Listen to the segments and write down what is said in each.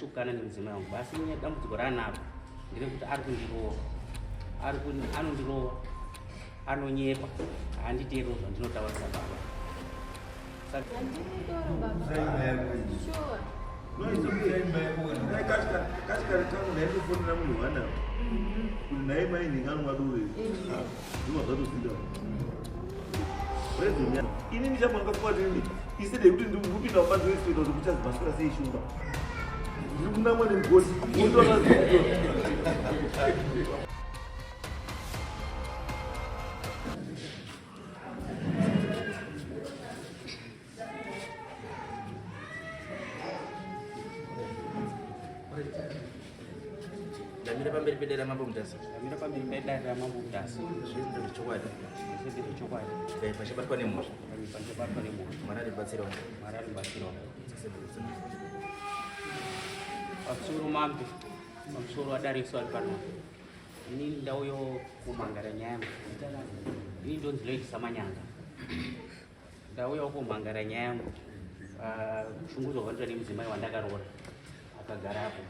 handisi kukana nemudzimai wangu basi nyaya dambudziko raanaro nderekuti ari kundirova anondirova anonyepa handiteerero zvandinotaura sababa. Kachikarekamunaitofonera munhu wana kuti naye mai ndinganwa doro ndima zvatozinda ini ndichamwanga kuvatini instead yekuti ndikupinda mubanzi wesitoita kuti kuchazi maswera sei shumba ndiri kunamwa nemugoti. Ndamira pamberi pedare raMambo Mutasa. Ndamira pamberi pedare raMambo Mutasa. Zvese ndezvechokwadi. Zvese ndezvechokwadi. Dai pachabatwa nemhosva. Dai pachabatwa nemhosva. Mwari aribatsirawo. Mwari aribatsirawo. Pamusoro mambo, pamusoro wadare isu ari pano. Ini ndauyo kumhangara nyaya yangu. Ini ndonzi Lloyd Samanyanga. Ndauyawo kumhangara nyaya yangu. Ah, kushungudzwa kwandinoita nemudzimai wandakaroora akagara apo.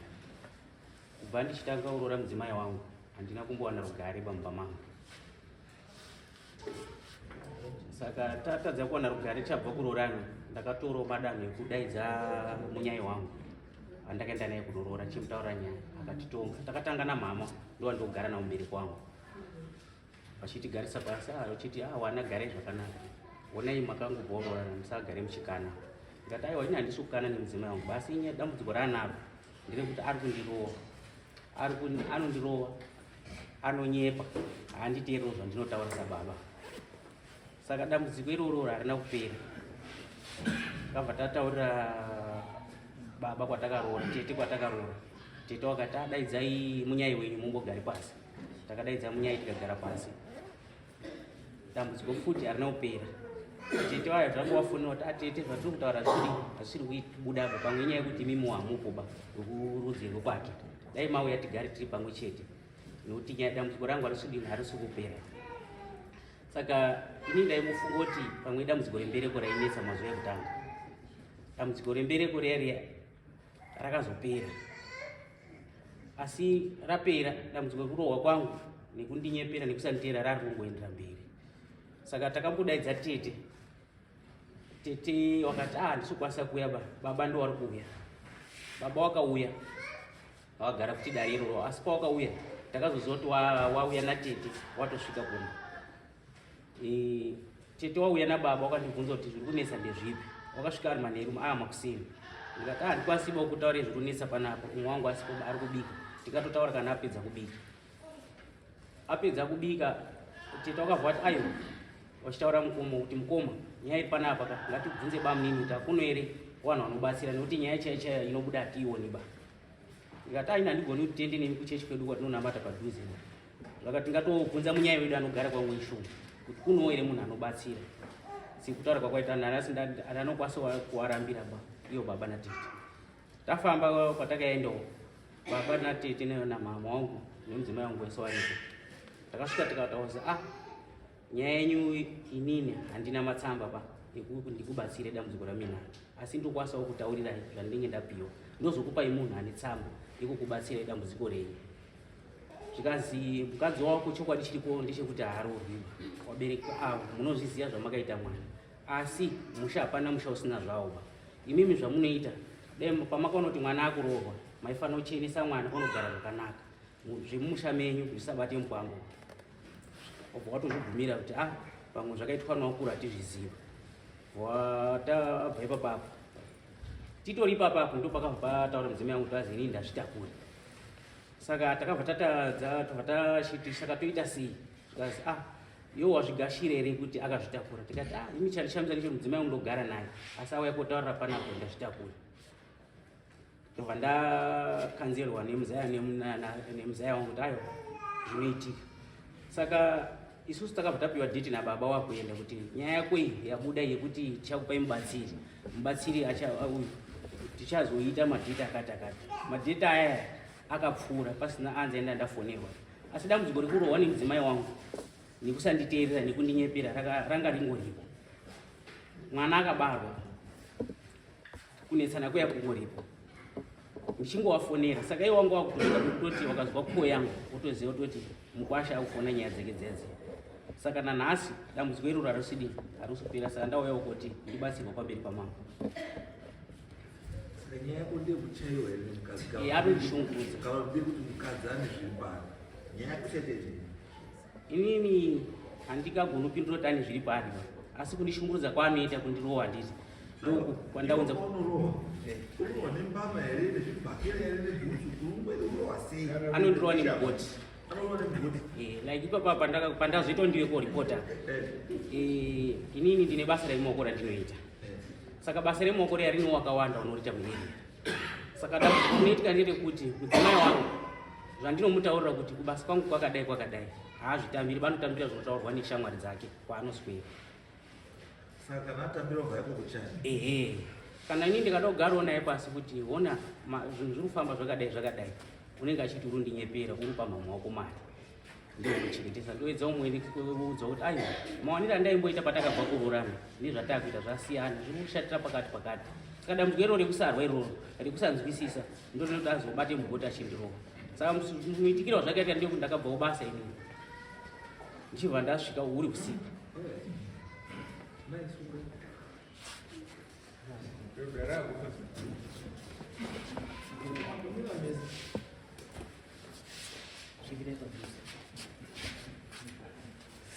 Kubva ndichitanga kuroora mudzimai wangu handina kumbowana rugare pamumba mangu. Saka tatadza kuwana rugare chabva kuroorana, ndakatorawo madanho ekudaidza munyai wangu andakaenda naye kunoroora chimutaura nyaya akatitonga. Takatanga namama ndowandogara nawo mubereki wangu, vachitigarisa pasi vachiti wana garai zvakanaka, onai makangobva musagare muchikana. Ndikati aiwa, ini handisi kukana nemudzimai wangu basi inyaya dambudziko raanaro nderekuti ari kundirova, anondirova, anonyepa, handiteerero zvandinotaura sababa. Saka dambudziko iroro harina kupera. Kabva tataurira baba kwatakaroora, tete kwatakaroora. Tete wakati adaidzai munyai wenyu mumbogare pasi. Takadaidza munyai tikagara pasi. Dambudziko futi harina kupera. Tete wayo zvangovafonera kuti atete zvatiri kutaura hazviri kubuda apa, pamwe inyaya yekuti imimi hamupo ba wekurudzi rwekwake, dai mauya tigare tiri pamwe chete nekuti nyaya dambudziko rangu harisudini harisi kupera. Saka ini ndaimufunga kuti pamwe dambudziko rembereko rainetsa mazuva ekutanga. Dambudziko rembereko riya riya rakazopera, asi rapera dambudziko rekurohwa kwangu nekundinyepera nekusanditeera rari kungoendera mberi. Saka takambodaidza tete. Tete wakati handisi kukwanisa kuuya ba, baba ndo wari kuuya. Baba wakauya wakagara kuti dare iroro, asi pawakauya takazoziva kuti wauya natete watosvika kuno. Tete wauya nababa wakandibvunza kuti zviri kunetsa ndezvipi. Wakasvika ari manheru makuseni. Ndikati handikwanisi ba kutaura zviri kunetsa panapa, umwe wangu asipo ari kubika. Tikatotaura kana apedza kubika. Apedza kubika tete wakabva kuti aiwa, wachitaura mukoma kuti mukoma nyaya iri panapa ka ngatibvunze bamunini kuti hakuno here vanhu vanobatsira nekuti nyaya chaiyo chaiyo inobuda hatiioni ba. Ndikati aina handigoni kuti tiende nemi kuchechi kwedu kwatinonamata padhuze ba. Zvakati tingatobvunza munyaya wedu anogara kwamwe ishungu kuti kunowo here munhu anobatsira. Sekutaura kwakwaita nhasi anokwanisa kuwarambira ba iyo baba natete. Tafamba kwatakaendawo baba natete namama wangu nemudzimai wangu wese waripo. Takasvika tikataura nyaya yenyu inini handina matsamba ba ekuti ndikubatsire dambudziko raminaro, asi ndokwanisawo kutaurirai zvandinenge ndapiwa, ndozokupai munhu ane tsamba yekukubatsirai dambudziko renyu. Zvikazi mukadzi wako chokwadi chiripo ndechekuti haaroorwi, wabereki avo munozviziva zvamakaita mwana, asi musha hapana musha usina zvawo ba. Imimi zvamunoita dai pamakaona kuti mwana akuroorwa maifanira kuchenesa mwana onogara zvakanaka, zvemumusha menyu zvisabate mupango. Obva watozvibvumira kuti pamwe zvakaitwa nevakuru hatizvizivi. Watabva ipapapo titori ipapapo ndo pakabva pataura mudzimai wangu kuti azi inini ndazvitakura. Saka takabva tatadza tobva tachiti saka toita sei? Zvikanzi iwe wazvigashira here kuti akazvitakura? Tikati ini chandishamisa ndicho mudzimai wangu ndogara naye asi auya kotaurira panapo ndazvitakura. Ndobva ndakanzerwa nemuzaya wangu kuti aiwa zvinoitika. Saka isusu takabva tapiwa date nababa wakuenda kuti nyaya yako iyi yabuda yekuti tichakupai mubatsiri, mubatsiri uyu tichazoita madheti akati akati. Madheti aya akapfuura pasina anzi enda ndafonerwa, asi dambudziko rekurohwa nemudzimai wangu nekusanditeerera nekundinyepera ranga ringoripo. Mwana akabarwa kunetsana kuya kungoripo. Ndichingovafonera saka iye wanga wakutosvika kutoti wakazwa kuo yangu wotoziva kutoti mukwasha akufona nyaya dzeke dzedze. Saka nanhasi dambudziko iroro harisidi harisi kupera saka ndauyawo kuti ndibatsirwa pamberi pamambo. Saka nyaya yako ndeyekuchaiwa here nemukadzi? Eh, anondishungurudza. Kana ndeyekuti mukadzi ane zviri paari. Nyaya yako chete ine. Inini handingagoni kupindura kuti ane zviri paari asi kundishungurudza kwaanoita kundirowa handiti ndoku kwandaunza Unorohwa. Unorohwa nembama here nezvibhakera here nebhutsu kurumwe urohwa sei? Anondirowa nemugoti. Anorohwa nemugoti. Eh, like ipapa pandazoitwa ndiwe koripota Eh. inini ndine basa remaoko randinoita saka basa remaoko riya rine wakawanda unoriita muarea saka dambudziko rinoitika nderekuti mudzimai wangu zvandinomutaurira kuti kubasa kwangu kwakadai kwakadai haazvitambiri vanotambira zvinotaurwa neshamwari dzake kwaanoswera Saka kana atambira ubva yako kuchaya. Ehe, kana ini ndikada kugarawo naye pasi kuti hona zvinhu zviri kufamba zvakadai zvakadai, unenge achiti uri kundinyepera, uri kupa mhamha wako mari ndokuchengetesa. Ndoedza umwe kuudza kuti aiwa, mawaniro andaimboita patakabva kuroorana nezvatakuita zvasiyana, zviri kushatira pakati pakati. Saka dambudziko iroro rekusarwa iroro rekusanzwisisa ndo rinoda azobate mugoti achindirova. Saka muitikiro wazvakaita ndeyekuti ndakabvawo basa inini ndichibva ndasvika uri usiku.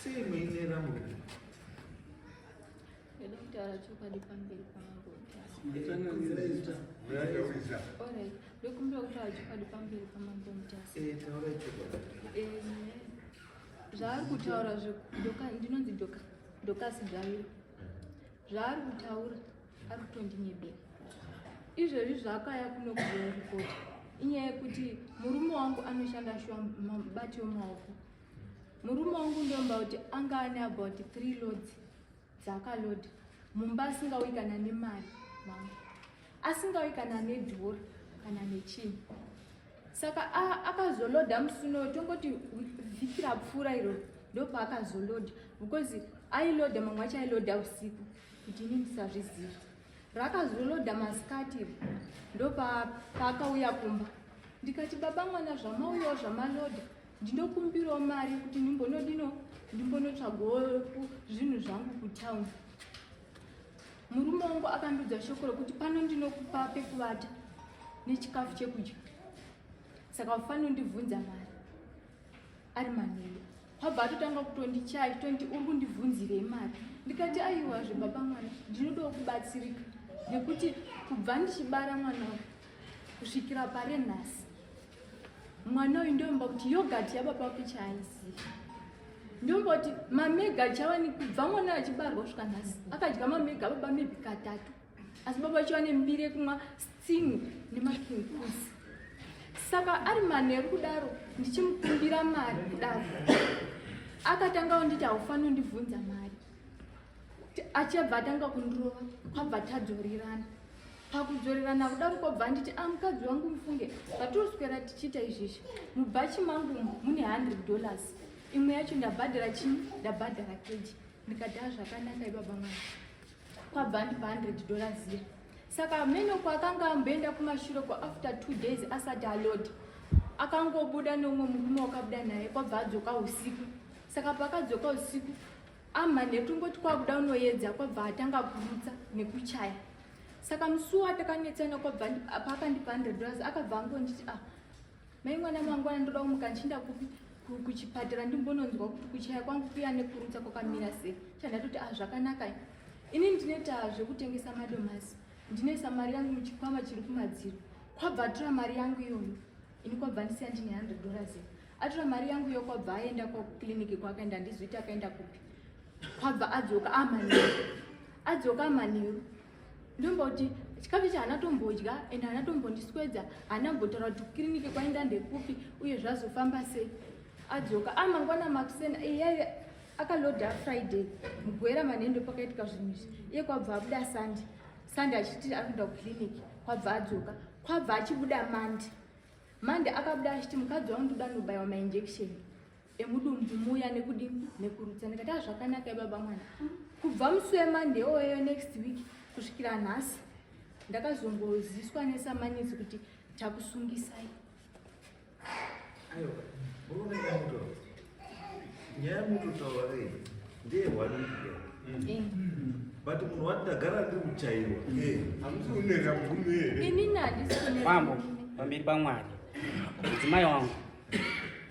Sei muinera murume? Ndoda kutaura chokwadi pamberi pamambo Mutasa. Alright, ndokumbira kutaura chokwadi pamberi pamambo Mutasa. Eh, taurai chokwadi. Zvaari kutaura ndinonzi Dokasi Dzvairo. Zvaari kutaura ari kutondinyebera. Izvezvi zvaakauya kuno kuzoripota inyaya yekuti murume wangu anoshanda shuwa mubati wemaoko. Murume wangu ndomba kuti anga ane about 3 loads dzaakaloda mumba asingauyi kana nemari mangu, asingauyi kana nedhora kana nechinhu. Saka akazoloda musi unoyu, tongoti vhiki rapfuura iro ndopaakazoloda, because ailoda mamwe acho ailoda usiku kuti ini ndisazvizive. Rakazoloda masikati iri ndopaakauya kumba, ndikati baba mwana zvamauyawo zvamaloda ndinokumbirawo mari kuti ndimbonodino ndimbonotsvagawo zvinhu zvangu kutown. Murume wangu akandiudza shoko rekuti pano ndinokupa pekuvata nechikafu chekudya, saka ufanira kundibvunza mari ari manheru. Kwabva atotanga kutondichaya achitonditi uri kundibvunzirei mari. Ndikati aiwazve baba mwana, ndinodawo kubatsirika nekuti kubva ndichibara mwana uyu kusvikira pare nhasi mwana uyu ndomba kuti yogati yababa wake chaaiziva, ndomba kuti mamega chavani kubva mwana achibarwa kusvika nhasi akadya mamega baba maybe katatu, asi baba vacho vane mbiri yekumwa sting nemakinkusi. Saka ari manheru kudaro ndichimukumbira mari kudaro akatanga kunditi haufaniri kundibvunza mari, achibva atanga kundirova, kwabva tadzorerana. Pakudzorerana kudaro kwabva anditi a mukadzi wangu mufunge zvatiroswera tichiita izvizvi, mubhachi mangu mune $100, imwe yacho ndabhadhara chii, ndabhadhara keji. Ndikati a zvakanaka ibaba mwana, kwabva andipa $100 iya. Saka meno kwaakanga amboenda kumashure kwa after 2 days asati aload, akangobuda neumwe murume wakabuda naye, kwabva adzoka usiku. Saka paakadzoka usiku amanheru tongoti kwakuda unoedza, kwabva atanga kurutsa nekuchaya. Saka musi watakanetsana kwabva paakandipa $100 akabva angonditi ah mai mwana mangwana ndoda kumuka ndichienda kupi kuchipatara ndimbononzwa kuti kuchaya kwangu kuya nekurutsa kwakamira sei. Chandatoti ah zvakanaka, ini ndinoita zvekutengesa madomasi, ndinoisa mari yangu muchikwama chiri kumadziro. Kwabva atora mari yangu iyoyo, ini kwabva ndisiya ndine $100. Atora mari yangu iyo kwabva aenda kukliniki kwaakaenda, handizivi akaenda kupi. Kwabva adzoka amanheru, adzoka amanheru ndomba kuti chikafu ichi haana tombodya ende haana tombondiswedza, haana mbotaura kuti kiriniki kwaenda ndekupi uye zvazofamba sei. Adzoka amangwana makuseni, iye akaloda Friday mugwera manhendo pakaitika zvinhu izvi, iye kwabva abuda Sunday, Sunday achiti ari kuenda kukiriniki, kwabva adzoka, kwabva achibuda Monday. Monday akabuda achiti mukadzi wangu ndoda nobaiwa mainjection emudumbu muya nekudini nekurutsa. Ndikati ah zvakanaka ibaba mwana. Kubva musi weMonday iwoyo next week kusvikira nhasi ndakazongoziswa nesamanisi kuti Takusungisai. Aiwa, murume nyamuto. Nyaya mutotaura rei ndeye one week. Eh. But munhu wati ndagara ndiri kuchaiwa. Hamusi kunerera murume here? Inini handisi kunera Mambo, murume. pamberi paMwari, mudzimai wangu,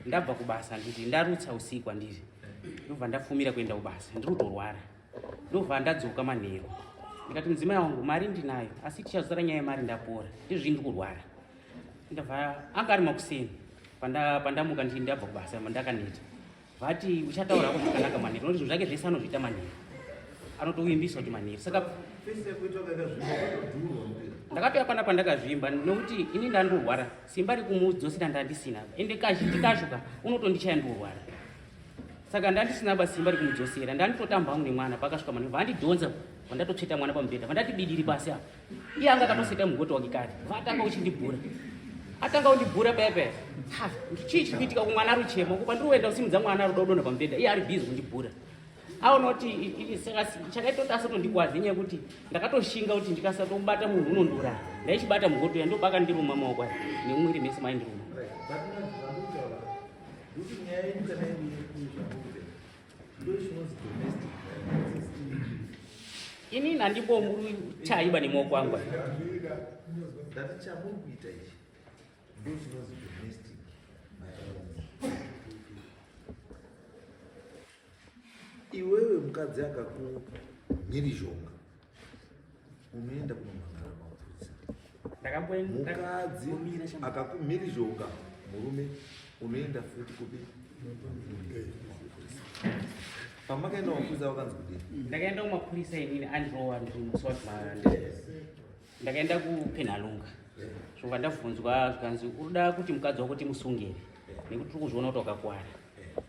ndabva kubasa nditi ndarutsa usiku andiri, ndobva ndafumira kuenda kubasa, ndiri kutorwara, ndobva ndadzoka manheru, ndikati mudzimai wangu, mari ndinayo, asi tichazosara nyaya yemari ndapora, ndizvi ndiri kurwara. Ndabva anga ari makuseni pandamuka nditi ndabva kubasa ndakaneta, vati uchataura hako zvakanaka manheru, nokuti zvinhu zvake zvese anozviita manheru, anotovimbisa kuti manheru. Saka Fesi yako ita yakazvimba wakatodhurwa mupira. Ndakatouya panapa ndakazvimba nokuti ini ndandorwara, simba rekumudzosera ndandisina, ende kazhinji kacho ka unotondichaya ndorwara, saka ndandisina ba simba rekumudzosera. Ndanditotamba hangu nemwana. Pakasvika mwana vandidhonza, vandatotsveta mwana pamubhedha, vandati bidiri pasi apa. Iye anga akatoseta mugoto wake kare, vatanga uchindibhura, atanga kundibhura paya paya. Ha, chii chiri kuitika kumwana? Ari kuchema kupa, ndiri kuenda kusimudza mwana, ari kuda kudonha pamubhedha, iye ari bhizi kundibhura. Aona kuti saka chakaita kuti asatondikwadza inyaya yekuti ndakatoshinga kuti ndikasatobata munhu unondiuraya. Ndaichibata mugoto ya, ndobaka ndiruma maoko aya nemwiri mese maindiruma. Right. But manje zvandikutaura kuti nyaya yenyu kana iri yekuzvamurume ndo chinonzi domestic violence. Inini handimbomuri chaiba nemaoko angu aya. Ndati chamuri kuita ichi ndo chinonzi domestic violence. Iwewe mukadzi akakumhirizhonga unoenda kunomhan'ara mapurisa. Mukadzi akakumhirizhonga murume unoenda futi kupi? Pamakaenda mapurisa vakanzi kudini? Ndakaenda kumapurisa inini andirowa ndiri musi wati ndakaenda kuPenhalonga, zvobva ndabvunzwa zvikanzi, "Unoda kuti mukadzi wako timusungere nekuti tiri kuzviona kuti wakakwara?"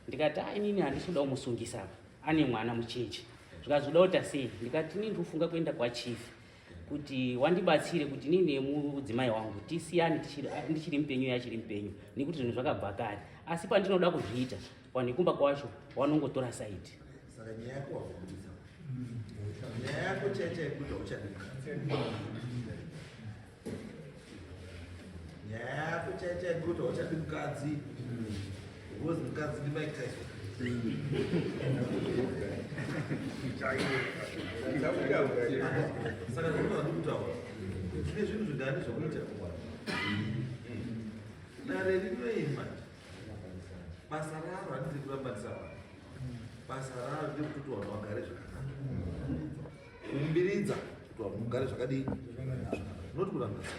Ndikati, "A, inini handisi kuda kumusungisa apa, ane mwana mucheche." Zvikanzi, "Uda kuita sei?" Ndikati, "Inini ndikufunga kuenda kwachief kuti wandibatsire kuti inini nemudzimai wangu tisiyane, ndichiri mupenyu, iye achiri mupenyu, nekuti zvinhu zvakabva kare, asi pandinoda kuzviita vanhu vekumba kwacho vanongotora side." Saka nyaya yako wabudisa, nyaya yako chai chai kuti hauchadi mukadzi. Nyaya yako chai chai kuti hauchadi mukadzi because mukadzi ndi Mike Tyson. Saka ndinoda ndikutaura tine zvinhu zvingani zvokuita kumwana. Dare rinoima basa raro handisi kurambanisa vanhu. Basa raro ndekuti vanhu vagare zvakanaka, kuumbiridza kuti vanhu mugare zvakadii, not kurambanisa.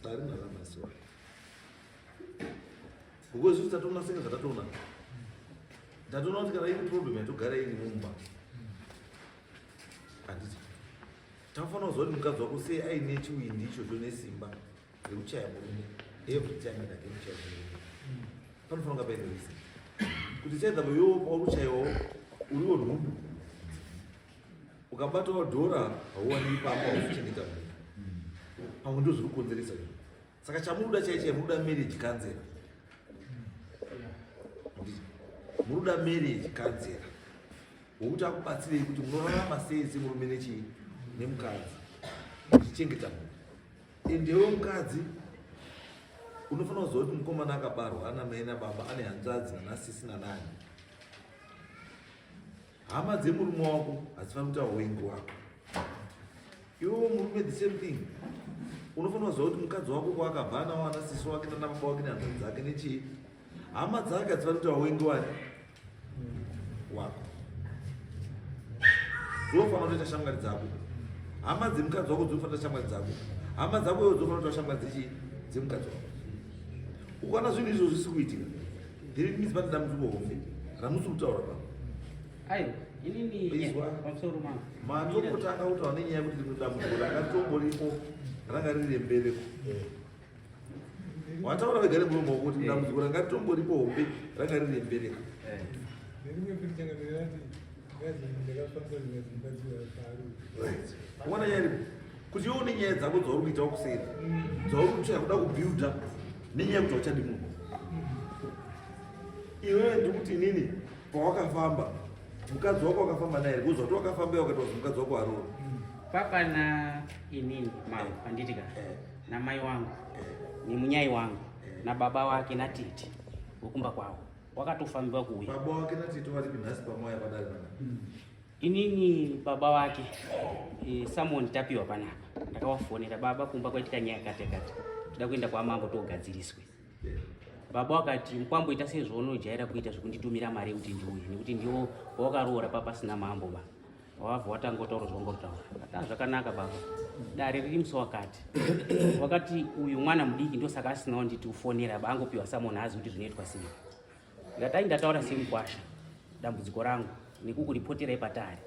Dare rinorambanisiwa because isusu tatoona senge zvatatoona, tatoona kuti kana iri problem yatogara iri mumba, handiti tafanira kuziva kuti mukadzi wako sei aine chiwindi ichocho nesimba rekuchaya murume every time and again kuchaya murume. Panofanira kunga paine reason kuti chaidza iwewo pauri kuchayiwawo uriwo nhumbu, ukabatawo dhora hauwani ipapo, hauzichengeta munhu pamwe, ndo zviri kukonzeresa izvo. Saka chamunoda chai chai, munoda marriage counselor, munoda marriage counselor wokuti akubatsirei kuti munorarama sei semurume nechii nemukadzi muchichengeta munhu. Endewo mukadzi unofanira kuziva kuti mukomana akabarwa ana mai nababa, ane hanzvadzi nanasisi nanani. Hama dzemurume wako hadzifaniri kuita wengi wako. Iwewo murume, the same thing, unofanira kuziva kuti mukadzi wako kwaakabva anawo ana sisi wake nana baba wake nehanzvadzi dzake nechii. Hama dzake hadzifaniri kuita wengi wani wako. Dzofanira kutoita shamwari dzako. Hama dzemukadzi wako dzinofanira kuita shamwari dzako. Hama dzako iwe dzofanira kuita shamwari dzechii dzemukadzi wako. Ukaona zvinhu izvo zvisi kuitika, then it means pane dambudziko hombe ramusi kutaura pa. Aiwa, inini Izwa. Pamusoro mangu. Matongotanga kutaura nenyaya yekuti rimwe dambudziko rakatomboripo ranga riri rembereko. Wataura vega nemuromo wako kuti dambudziko ranga ritomboripo hombe ranga riri rembereko. Nerimwe pichangamira rati ngazi ndakafamba zvingazi mukadzi wapaari. Right, uona nyaya iripo kuti iwe une nyaya dzako dzauri kuitawo kuseri, dzauri kutsvaya kuda kubuilda nenyaya yekuti hauchadi munhu iwewe. Ndikuti inini pawakafamba mukadzi wako wakafamba naye, kuzwa kuti wakafamba iwe wakati wazi mukadzi wako aroora. Papana inini mambo, handiti ka, namai wangu. Nemunyai wangu nababa wake natete wekumba kwavo wakatofambiwa kuuya. Baba wake natete varipi nhasi pamauya padare pana? Inini baba wake Samon Tapiwa panapa ndakavafonera, baba kumba kwaitika nyaya yakati yakati, toda kuenda kwamambo togadziriswe. Baba wakati mukwamboita sezvaunojaira kuita zvekunditumira mari yekuti ndiuye, nekuti ndiwo wakaroora papasina mambo ba wabva watanga kutaura zvaunga kutaura. Ati zvakanaka baba, dare riri musi wakati wakati, uyu mwana mudiki ndosaka asinawo nditi ufonera ba angopiwa Samon haazi kuti zvinoitwa sei. Ndikati ai ndataura semukwasha dambudziko rangu nekukuripoterai patare,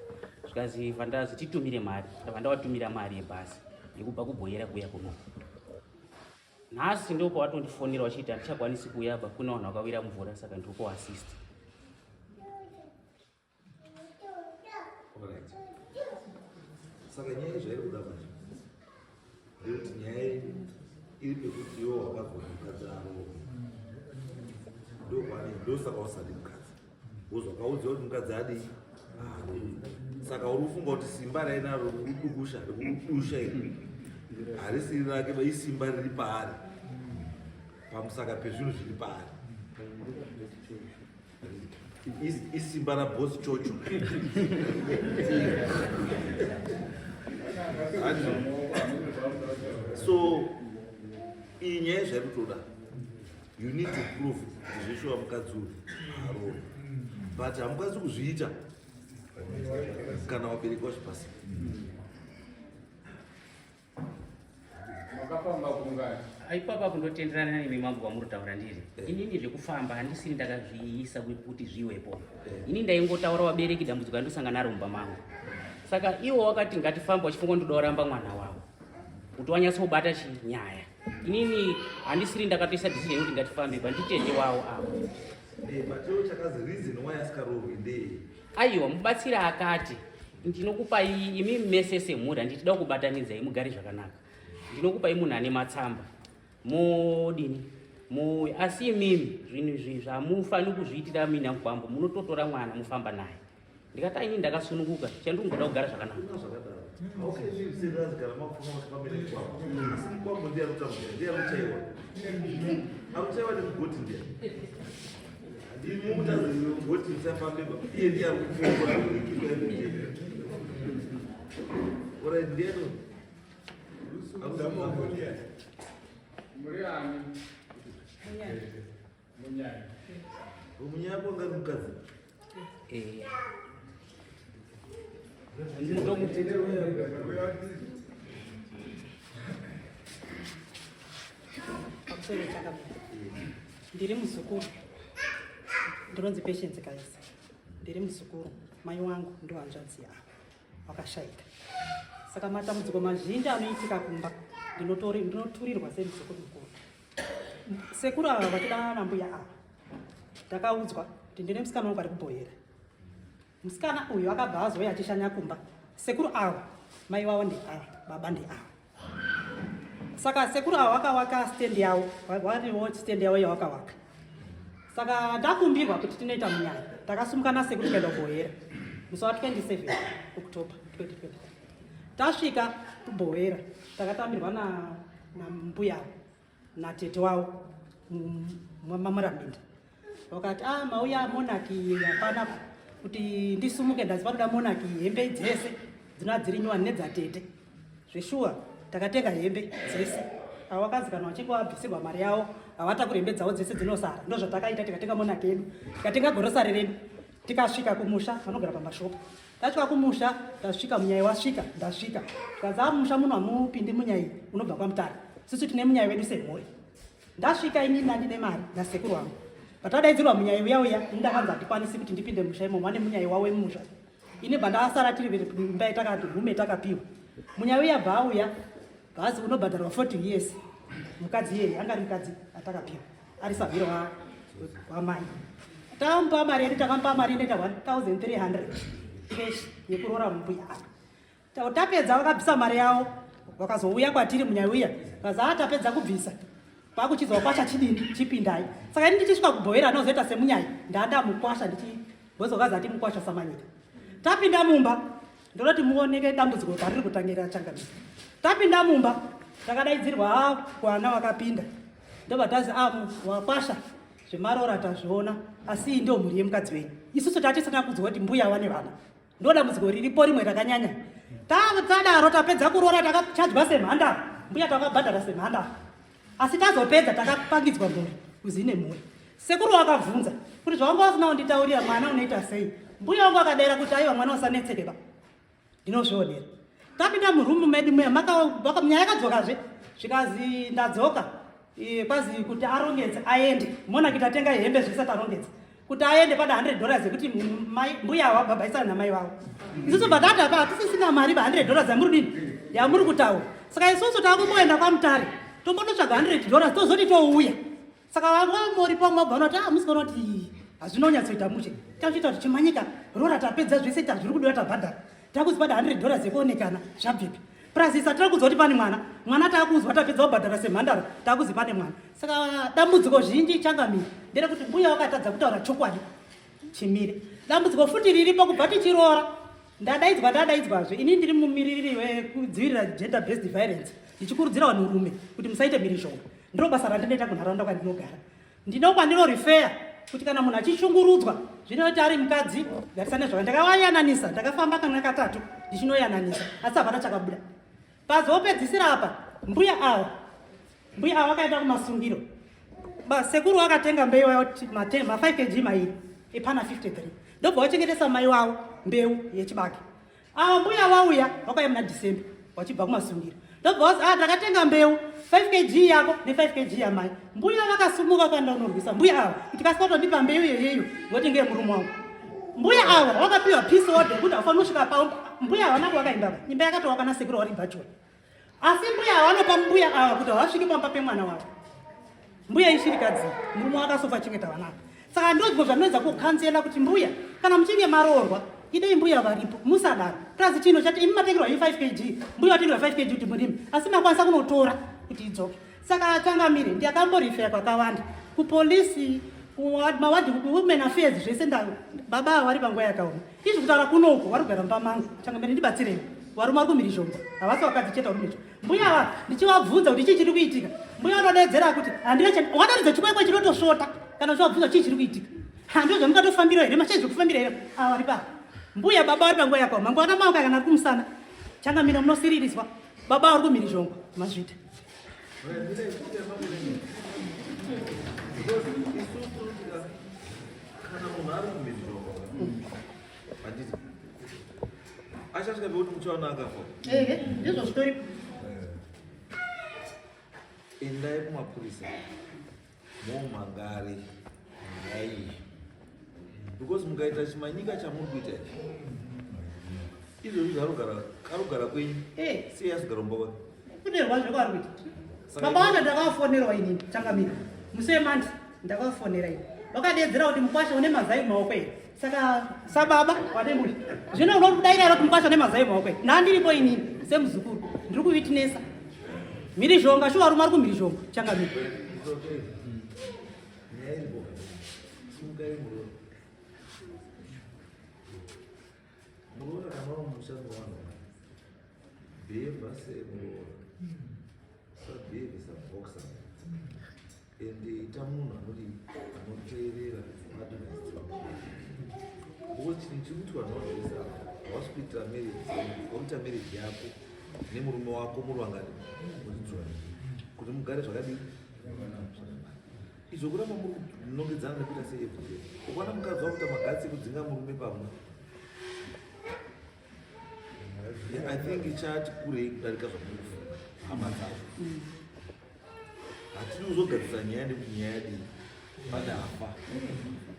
zvikazi vandazi titumire mari, ndabva ndavatumira mari yebhasi yekubva kuBhoyera kuuya kuno. Nhasi ndo pawatondifonera wachiiti handichakwanisi kuuya ba, kune vanhu vakawira mvura, saka ndiri kuassist. Alright. Saka nyaya zvairi kuda manje ndekuti nyaya iri pekuti iwo wakabva mukadzi aroorwa, ndokwane ndosaka usadi mukadzi, wozvakaudziwa kuti mukadzi adii aroorwa. Saka uri kufunga kuti simba rainaro rekudukusha rekudusha iri harisiri rake ba, isimba riri paari pamusaka pezvinhu zviri paari, isimba rabosi chocho. So iyi nyaya zvairi kutoda, you need to prove kuti zveshuwa mukadzi uyu aroorwa, but hamukwanisi kuzviita kana wabereki wacho pasina. Makafamba kungani? Ipapo kundotenderana nemi mambo kwamuri kutaura. Ndiri inini zvekufamba handisiri ndakazviisa kuti zviwepo. Ini ndaingotaura vabereki dambudziko randosangana naro mumba mangu, saka iwo wakati ngatifamba uchifunga ndoda kuramba mwana wavo kuti wanyatsobata chinyaya. Inini handisiri ndakatoisa decision yekuti ngatifambe pa, nditete wavo avo. But iwo chakazi reason why asikaroorwi ndeye? Aiwa, mubatsiri akati ndinokupai imi mese semhuri, handitida kubatanidzai mugare zvakanaka, ndinokupai munhu ane matsamba modini mo, asi imimi zvinhu izvi zvamufaniri kuzviitira mina mukwambo, munototora mwana mufamba naye. Ndikati aini ndakasununguka, chandingoda kugara zvakanaka. Kuna zvakadaro. Okay, serious kana makufunga kuti pamene mukwambo, asi mukwambo ndiye arikutambura, ndiye arikuchaiwa, arikuchaiwa nemugoti, ndiye imi mutazi mugoti musafambe ba, iye ndiye arikupfungwa, arikunikirwa everyday. Alright, ndiye no Muri ani? Munyai. Munyai wanga ari mukadzi. Pamusoro chakamira, ndiri muzukuru, ndinonzi Patience Kaisa, ndiri muzukuru. Mai wangu ndo hanzvadzi yavo wakashaika, saka matambudziko mazhinji anoitika kumba ndinoturirwa semuzukuru mukuru. Sekuru ava vachidanana nambuya ava, ndakaudzwa kuti ndine musikana wangu ari kuBhoyera. Musikana uyu akabva azouya achishanya kumba. Sekuru ava mai vavo ndeava, baba ndeava. Saka sekuru ava vakawaka stand yavo, variwo stand yavo yavakawaka. Saka ndakumbirwa kuti tinoita munyaya, takasumuka nasekuru kuenda kuBhoyera musi wa 27 October 2023. Tasvika kuBhoyera takatambirwa nambuya natete wavo mamuramhinda, vakati a mauya monaki hapana kuti ndisumuke, ndazi panoda monaki, hembe dzese dzinova dziri nyowani nedzatete. Zveshuwa takatenga hembe dzese. Avo vakazi kana vachinge vabvisirwa mari yavo havatakuri hembe dzavo dzese dzinosara. Ndo zvatakaita, tikatenga monaki yedu, tikatenga gorosari redu, tikasvika kumusha vanogara pamashopa. Tasvika kumusha, tasvika munyai wasvika, ndasvika zvikanzi a mumusha muno hamupindi munyai unobva kwaMutare, sisi tine munyai wedu semhuri. Ndasvika inini ndandine mari nasekuru wangu, patadaidzirwa munyai uya uya, ini ndakanzi handikwanisi kuti ndipinde musha imomo, ane munyai wavo wemusha. Ini bva ndasara tiri imba yatakati hume takapiwa. Munyai uya bva auya, bhazi unobhadharwa 40 years. Mukadzi iyeye anga ari mukadzi atakapiwa ari sahwiro wamai. Tamupa mari yedu, takamupa mari inoita 1300 cash yekuroora mbuya ava. Tapedza vakabvisa mari yavo, vakazouya kwatiri munyai uya, kazi a tapedza kubvisa, kwakuchizwa kwasha chidini, chipindai. Saka ini ndichisvika kuBhoera anozoita semunyai ndanda mukwasha ndichigozokazi ati mukwasha samanyika. Tapinda mumba, ndinoti muoneke dambudziko pariri kutangira changamira. Tapinda mumba Takadaidzirwa ah, kwana wakapinda ndobva tazi ah, wakwasha zvemarora tazviona asi iyi ndio mhuri yemukadzi wenyu. Isusu tatisina kudzwa kuti mbuya vane vana. Ndo dambudziko riripo rimwe rakanyanya. Tadaro tapedza kuroora takachajwa semhandara, mbuya takabhadhara semhandara, asi tazopedza takapangidzwa mhuri kuzi ine mhuri. Sekuru wakabvunza kuti zvawanga usina kunditaurira mwana unoita sei? Mbuya wangu akadaira kuti aiwa mwana usanetseke ba, ndinozvionera. Tapinda murumu medu muya nyaya yakadzokazve zvikazi ndadzoka kwazi kuti arongedze aende monaki tatenga hembe zvese tarongedza kuti aende pada 100 dollars yekuti mbuya ava bhabhaisana namai vavo. Isusu bvatati apa hatisisina mari va 100 dollars yamuri dini yamuri kutaura. Saka isusu takumboenda kwaMutare tombonotsvaga 100 dollars tozoti touya. Saka vamori pamwe vabva vanoti ah, musi kuona kuti hazvinonyatsoita mushe, takuchiita kuti chimanyika rora tapedza zvese tazviri kudiwa tabhadhara takuzi pada 100 dollars yekuonekana zvabvepi plus isa tiri kuziva kuti pane mwana mwana taakuzwa tapedza kubhadhara semhandara taakuzi pane mwana. Saka dambudziko zhinji changamire nderekuti mbuya wakatadza kutaura chokwadi chimire. Dambudziko futi riripo kubva tichiroora ndadaidzwa ndadaidzwazve ini ndiri mumiririri wekudzivirira gender based violence ndichikurudzira vanhurume kuti musaite mhirizhonga. Ndiro basa randinoita kunharaunda kwandinogara. Ndino kwandinorifeya kuti kana munhu achishungurudzwa zvinoti ari mukadzi garisane zvaka ndakavayananisa ndakafamba kamwe katatu ndichinoyananisa asi hapana chakabuda. Pazopedzisira apa mbuya ava mbuya ava vakaenda kumasungiro. Sekuru vakatenga mbeu yavo ma 5 kg mairi epana 53 ndobva vachengetesa mai wavo mbeu yechibage. Ava mbuya vauya vakauya muna December vachibva kumasungiro ndobva vazi ah, ndakatenga mbeu 5 kg yako ne 5 kg yamai. Mbuya vakasumuka kuenda kunorwisa mbuya ava kuti kasika kutondipa mbeu yeyeyo ngoti ngeye murume wangu. Mbuya ava vakapiwa peace order yekuti haufaniri kusvika pa mbuya havana kuvaka imba imba yakatowaka nasekuru vari bhachura. Asi mbuya vanopa mbuya ava kuti havasviki pamba pemwana wavo. Mbuya ishirikadzi, murume wakasofa chengeta vana ava. Saka ndozvo zvanoedza kukanzela kuti mbuya kana muchinge maroorwa idei mbuya varipo musadaro. Plus chino chati imi matengerwa 5 kg, mbuya vatengerwa 5 kg kuti murime asi makwanisa kunotora kuti idzoke. Saka changamire ndakamborifeya kwakawanda kupolisi mawadhi women affairs zvese nda baba ava vari panguva yakaoma. Izvi kutaura kuno uko vari kugara mumba mangu changamire ndibatsirei. Varume vari kumhirizhonga havasi vakadzi chete vari kumhirizhonga. Mbuya ava ndichivabvunza kuti chii chiri kuitika, mbuya vanodedzera kuti handina wadaridza chikwekwe chinotosvota kana uchivabvunza chii chiri kuitika. Handizvo zvamungatofambira here mashai zvekufambira here ava vari pa mbuya baba vari panguva yakaoma mangwana mauka kana ari kumusana changamire munosiririswa baba vari kumhirizhonga mazvita. Kana munhu ari kumhirizhonga handiti achasvika pekuti muchaona akafa. Ehe, ndizvo zvitoripo. Endai kumapurisa momangare nyaya iyi because mukaita chimanyika chamuri kuita ichi izvozvi zvarugara karugara kwenyu sei azogara mumba kwake kuderwa zvekwaari kuita. Baba vacho ndakavafonerwa inini changamire musi wemandi ndakavafonera ini vakadedzera kuti mukwasha une mazai mumaoko here. Saka sababa vane mhuri zvino unodaira here kuti mukwasha une mazai mumaoko here? Ndandiripo inini semuzukuru ndiri kuvitinesa mhirizhonga shuwa varume vari kumhirizhonga changamire. Nyaya iripo simukai muroora muroora kana wava mumusha mevanhu bhevha semuroora usabhevhe saboxer ende ita munhu anoti anoteerera advice because chinhu chiri kuitwa navanhu vese ava havasi kuitira marriage wakuita marriage yako nemurume wako muri vangani muri kuti mugare zvakadii zvakanaka. Izvo kuramba muri kunongedzana nekuita sei everyday ukaona mukadzi wakuita magatsi ekudzinga murume pamwe I think ichati kurei kudarika zvamuri kufunga hama dzacho. Hatidi kuzogadzisa nyaya nekuti nyaya yadii pane afa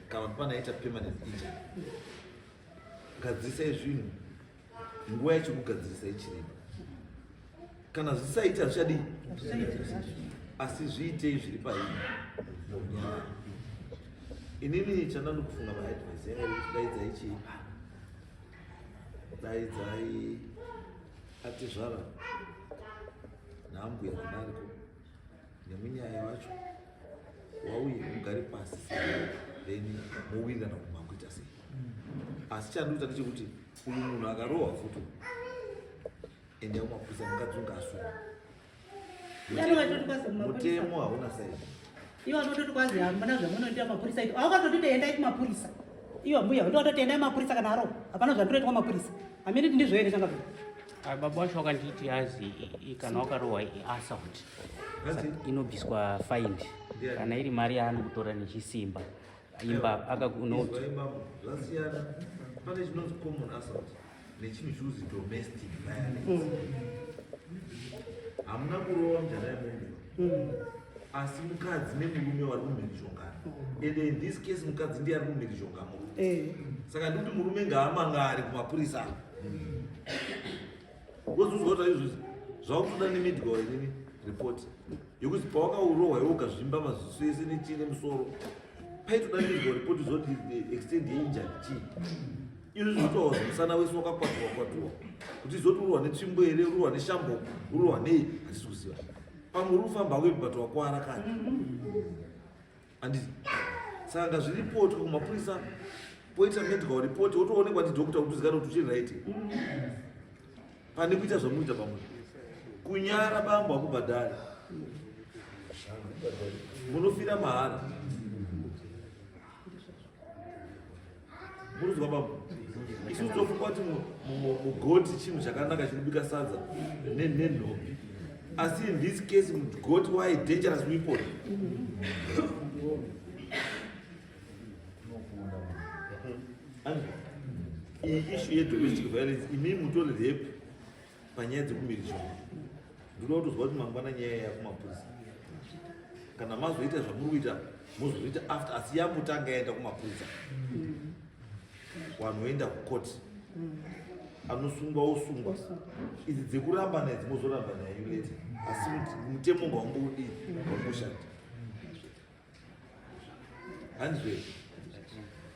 kana kuti pane aita permanent injury. Gadzirisai zvinhu nguva yacho kugadzirisa ichiripo. Kana zvisaita hazvichadii asi zviitei zviri paini munyaya. Inini chandandi kufunga maadvice yanga iri kuti daidzai chii daidzai atezvara naambuya nadariko nemunyaya wacho wauye mugare pasi then mowirirana kuti makuita sei. Asi chandikuita ndechekuti uyu munhu akarohwa futi ende kumapurisa mukadzi unge asungwa. Mutemo hauna side. Iwo anototi kwanzi hamuna zvamunoitira mapurisa ito. Awakatoti endai kumapurisa. Iwo mbuya ndototi endai mapurisa kana aro. Hapana zvandinoitwa mapurisa. Hamene kuti ndizvo here changa. Ah, baba wacho wakanditi azi kana wakarohwa assault inobviswa fine kana iri mari yaanokutora nechisimba imba akakunoti zvasiyana pane chinonzi common assault nechinhu chinonzi domestic violence. Hamuna kurova mujana yemombe, asi mukadzi nemurume vari kumhirizhongana, and in this case mukadzi ndiye ari kumhirizhonga murume. Saka ndikuti murume ngaamangare kumapurisa, wozuzwa kuti izvozvi zvakutoda nemedical inini report yekuti pawakaurohwa iwe ukazvimba maziso ese nechii nemusoro, paitoda medical report zoti the extent yeinjury chii. Izvi zvinotaura musana wese wakakwatuwa kwatuwa, kuti zoti urohwa netsvimbo here, urohwa neshambo, urohwa nei, hatisi kuziva. Pamwe uri kufamba webhi but wakwara kani, handiti? Saka ngazviripotwe kumapurisa, poita medical report, wotoonekwa ndidoctor kuti uzikane kuti uchiri right, pane kuita zvamuita. Pamwe kunyara bambo hakubhadhari, munofira mahara. Muruzwa bambo, isusu tofunga kuti mugoti chinhu chakanaka chinobika sadza nenhopi, asi in this case mugoti wai dangerous weapon. Iyi issue yedomestic violence, imi mutori rape panyaya dzekumirizhonga. Ndinoda kutozwa kuti mangwana nyaya yakumapurisa, kana mazoita zvamuri kuita mozoita after, asi yambotanga yaenda kumapurisa, vanhu voenda kukoti, anosungwa osungwa. Idzi dzekurambana idzi mozorambana yenyu later, asi mutemo ngaungodii, ngaungoshanda. Handizve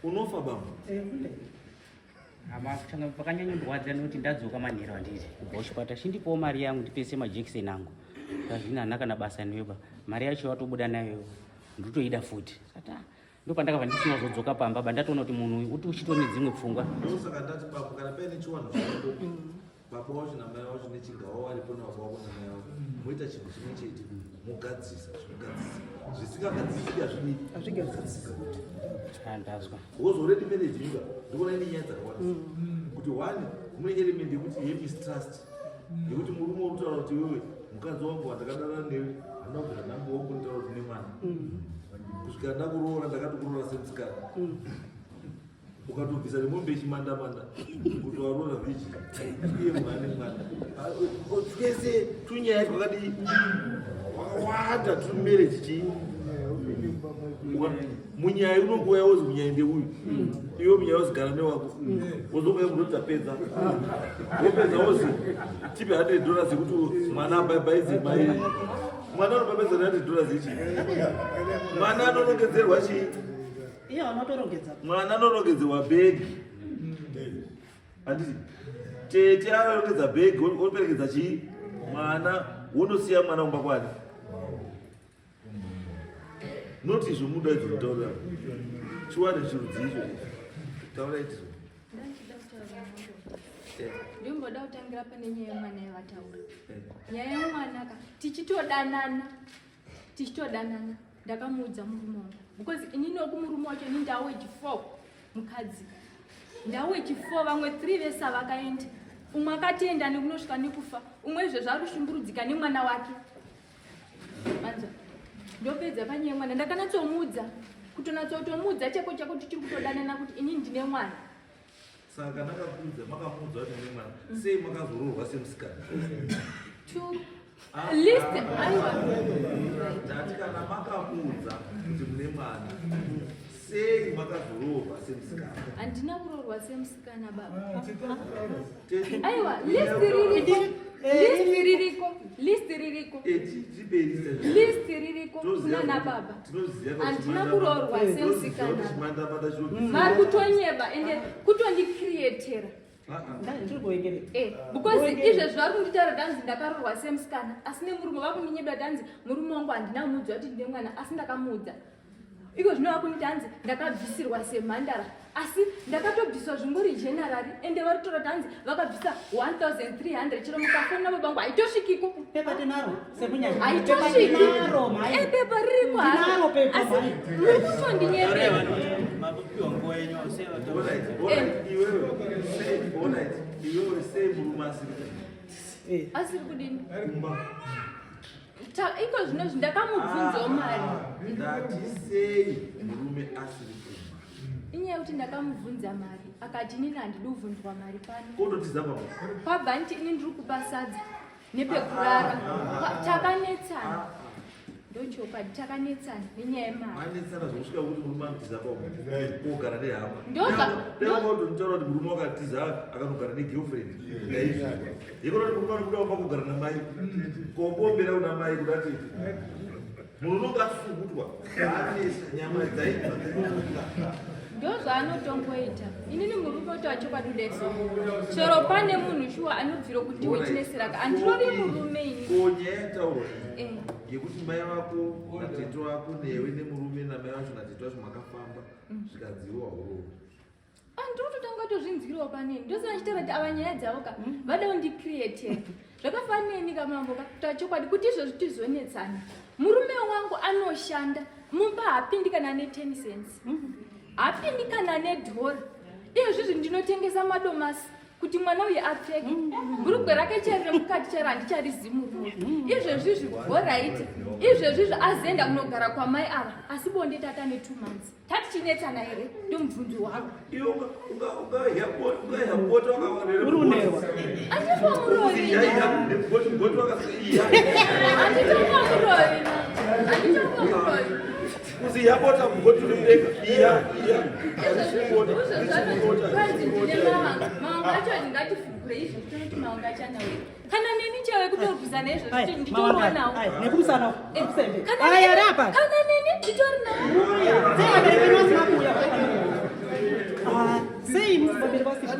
unofa bambo. Changa pakanyanyondwadza nekuti ndadzoka manheru, handiti, kubva kuchipatara, chindipawo mari yangu ndipese majekiseni angu. Kazvino handina kana basa neyoba, mari yacho watobuda nayo, ndotoida futi. Sati ah, ndopandakabva ndisina kuzodzoka pamba ba, ndatoona kuti munhu uyu uti uchitone dzimwe pfungwa. Ndosaka ndati bambo, kana paine chiwanhu chako, baba wacho namai wacho nechingawa waripo nababa wako namai wako, moita chinhu chimwe chete, mogadzisa zvinogadzisa, zvisingagadzisiki hazvidii? Hazvigadzisiki. Ndazwa. Because already marriage inga ndikuona ine nyaya dzakawandisa, kuti one, mune element yekuti yemistrust, yekuti murume uri kutaura kuti iwewe mukadzi wangu wandakadanana newe handina kubvira ndambowangu kuti nemwana kusvikira ndakuroora, ndakatokuroora semusikana, ukatobvisa nemombe yechimandamanda kuti waroora virgin, iye mwana nemwana. Twese tunyaya twakadii wakawanda turi marriage chii. Munyaya unongouya wozi munyaya ndeuyu, iwe munyaya wozigara newako, wozongouya munoti tapedza, wopedza wozi tipe $100 yekuti mwana abhaibhaidze mai. Mwana anobhaibhaidza ne$100 ichi? Mwana anonongedzerwa chii? Iye vanotorongedza. Mwana anorongedzerwa bhegi, handiti? Tete anorongedza bhegi, operekedza chii mwana, wondosiya mwana kumba kwani. Noti izvo muda izvo kutaurira chiwane chirudzi icho, taura itizo. Ndachida kutaura mambo. Ndimboda kutangira pane nyaya yemwana yavataura. Nyaya yemwana ka, tichitodanana, tichitodanana, ndakamuudza murume wangu, because inini kumurume wacho ini ndawechi4 mukadzi, ndawechi4, vamwe 3 vese vakaenda, umwe akatoenda nekunosvika nekufa, umwe izvezvo ari kushungurudzika nemwana wake. Manzwa? Ndopedza panyaya yemwana. Ndakanatsomuudza, kutonatsotomuudza chako chako tichiri kutodanana, kuti inini ndine mwana. Saka kana akakuudza, makamuudza kuti mune mwana, sei makazoroorwa semusikana? To list, aiwa. Ndati kana makamuudza kuti mune mwana, sei makazoroorwa semusikana? Handina kuroorwa semusikana, baba. Tete- Aiwa, list ririko, list ririko, list ririko. Tipei list. List ririko kunana baba. Tinoziva. Handina kuroorwa semusikana. Chimandamanda chinobvisa. Vari kutonyeba, ende kutondicreatera. Ndiri kuengerera. Because izvezvi vari kunditaura danzi ndakaroorwa semusikana, asi nemurume vakundinyepa danzi murume wangu handina muudza kuti ndine mwana, asi ndakamuudza. Iko zvino vakuniti hanzi ndakabvisirwa semhandara, asi ndakatobviswa zvingori generari, ende vari kutora kuti hanzi vakabvisa 1300. Chero mukafonera baba vangu haitosvikiko. Pepa tinaro sekunyanya. Haitosviki. Tinaro mhai. Eh, pepa ririko haro. Tinaro pepa, Asi mhai. muri kutondinyepera. Mapiwa nguva yenyu sei vataura. Alright, alright, iwewe sei, alright, iwewe sei murume asiri kumba? Eh. Asiri kudini? Kumba. Iko zvinozvi ndakamubvunzawo mari. Ndati sei murume asiri kumba? Inyaya yekuti ndakamubvunza mari, akati inini handidi kubvunzwa mari pano. Kototiza pamba. Kwabva nditi ini ndiri kupa sadza nepekurara. Takanetsana, ndochokwadi, takanetsana nenyaya yemari. Manetsana zvokusvika kuti murume anotiza pamba kogara nehama. Dai kuti murume wakatiza akanogara negirlfriend, ndaizviwa. Yekona kuti murume anobuda pamba kogara namai, kobombera kuna mai kuda tete. Munhu unonge asungutwa anesa nyama dzaibva dzinomuka. Ndozvaanotongoita. Inini murume utaura chokwadi udeso, chero pane munhu shuwa anobvira kuti witinesiraka, handirovi murume ini. Ko nyaya yataurwa Eh. yekuti mai vako natete vako newe nemurume namai vacho natete vacho makafamba, zvikanziwa huroo. Andiri kutotanga kutozvinzwirawo paneni. Ndosaka ndichitaura kuti ava nyaya dzavo ka vada kundicreatera. Zvakafaneni kamambo ka, kutaura chokwadi, kuti izvozvi tizonetsana, murume wangu anoshanda, mumba hapindi kana ne10 cents, hapindi kana nedhora. Izvozvizvi ndinotengesa madomasi kuti mwana uyu apfeke. Bhurugwe rake chero remukati chero handicharizimurume izvezvizvi. Alright, izvezvizvi azoenda kunogara kwamai ava, asi bonde tata ne2 months tatichinetsana here? Ndomubvunzo wangu. Iwe ungaiha bota. Uri unerwa. Anditomurovi, anditomurovi, anditomurovi. Kuziya bota mugoti uri mudenga, iya iya. Kwanzi ndine mawanga, mawanga acho ndingatifugure izvo tonoti mawanga achanawe. Kana neni chaiwe kutorwisana izvozvo nditorionawo. Nekumusana nekusembe. Aya ari apa. Kana neni nditori nawo. Sei vabereki venyu vasina kuuya? Ah, sei vabereki vasina?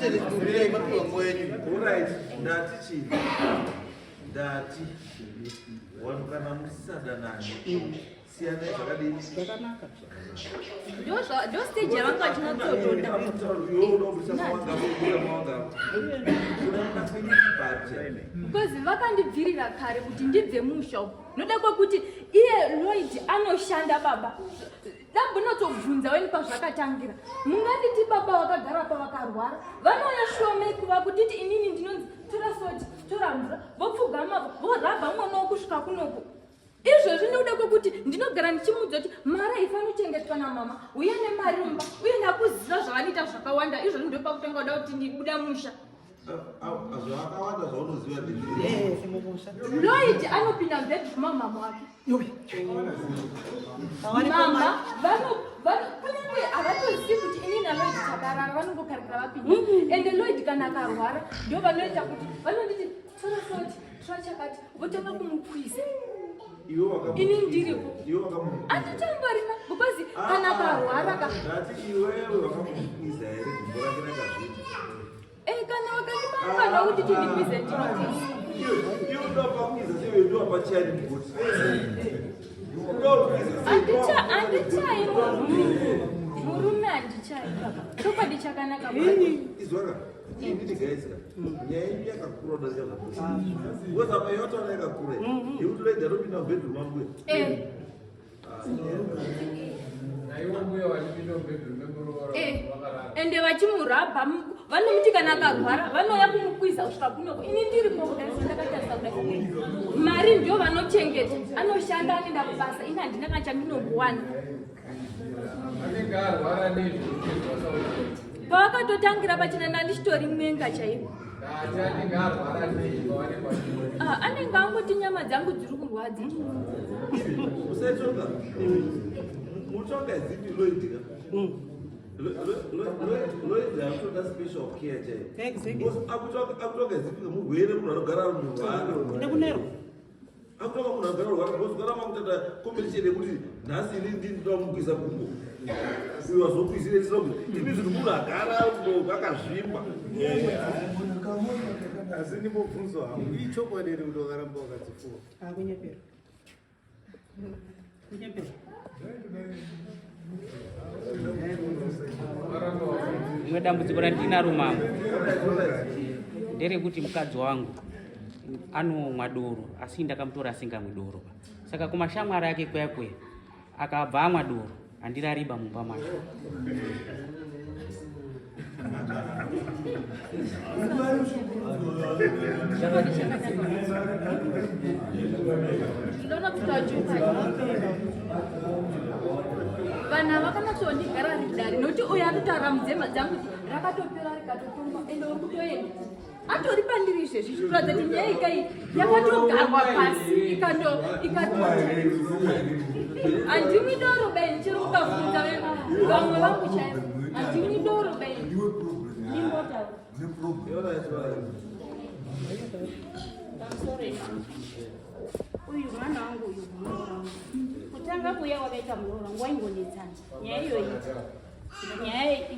Alright, ndati chii? Ndati vanhu kana musisadanani, siyanai zvakadini? Zvakanaka. Ndo stage yavanga vachinatsotoda. Iwe unoda kubvisa mawanga ako, kubuda mawanga ako. Kudanana kwenyu chibate. Because vakandibvirira kare kuti ndibve musha umu noda kwekuti iye Lloyd anoshanda. Baba, ndambonatsobvunza weni pazvakatangira. Munganditi baba vakagara pa vakarwara, vanouya shomekuva kutiti inini ndinonzi tora soti, tora mvura, vopfugama vorabha mwana wokusvika kunoku. Izvozvi nekuda kwekuti ndinogara ndichimudza kuti mari haifaniri kuchengetwa namama, uye nemari mumba, uye ndakuziva zvavanoita zvakawanda. Izvozvi ndopakutanga kuda kuti ndibuda musha. Zvakawanda zvaunoziva ndezviri? Eh, semumusha. Lloyd anopinda mubedroom mamama wake. Yowe. Hawaniko. Mama kunyange havatozivi kuti ini naLloyd takarara, vanongokarikira vapinda. Ende Lloyd kana akarwara, ndo vanoita kuti vanonditi tora soti, tora chakati, votanga kumukwiza. Iwe wakamu- Ini ndiripo. Iwe wakamu- Anditomborina, because kana akarwara ka. Ndati iwewe wakamukwiza here gumbo rake rakazvita? Eh, kana wakandipa mukana wekuti tindikwize, ndinokwiza. Iwe unoda pakwiza sei? Ndo pachiyani mugoti unoda kukwiza sei? Handichai murume, murume handichai baba, chokwadi chakanaka baba. Izwaka, ini ndigaisika nyaya yenyu yakakura kudarika zvamusi, because apa yawataura yakakura yekuti Lloyd anopinda mubedroom mangu. Eh. Naiwo mbuya vachipinda mubedroom memuroora vakarara. Ende vachimurabha, vanomuti kana akarwara vanouya kumukwiza kusvika kunoko. Ini ndiripo kudai, ndakatarisa kudai. Mari ndio vanochengeta, anoshanda, anoenda kubasa, ini handina kana chandinongowana. Anenge arwara nezvekupedzwa sauti. Pavakatotangira pachena ndandichitori mwenga chaiko. Ndati anenge arwara nei pavanenge vachiona? Ah, anenge angoti nyama dzangu dziri kurwadza. Usaitonga mutonga zipi Lloyd ka. Lloyd akutoda special care chaiyo. Because akutonga zipi murwere, munhu anogara ari murwara. Nekunerwa. Akutonga munhu anogara rwara, because kana makutata competition yekuti nhasi ini ndinoda kumukwiza gumbo, uyu wazokwizire tisina imi zvinhu, munhu agara akazvimba. Asi ndimbobvunzo hangu, ichokwadi here kuti wakaramba wakadzifuwa? Akunyepera, kunyepera. Rimwe dambudziko randinaro mambo nderekuti mukadzi wangu anomwa doro, asi ndakamutora asingamwi doro. Saka kumashamwari ake kuya kuya akabva amwa doro, handirariba mumba macho. Ndinoona kutaura chokwadi, vanhu ava vakanatsondigara ridare, nokuti uyu anotaura mudzema dzangu kuti rakatopera rikatotongwa, ende uri kutoenda atori pandiri izvezvi, zvichiratidza kuti nyaya ikai yakatogarwa pasi ikato ikato. Handimwi doro beni, chiri kukabvunza vamwe vangu chaivo, handimwi doro beni, ndimbotaura. Pamusoro, uyu mwana wangu uyu muroora wangu, kutanga kuuya wakaita muroora wangu waingonetsana nyaya iyoyi,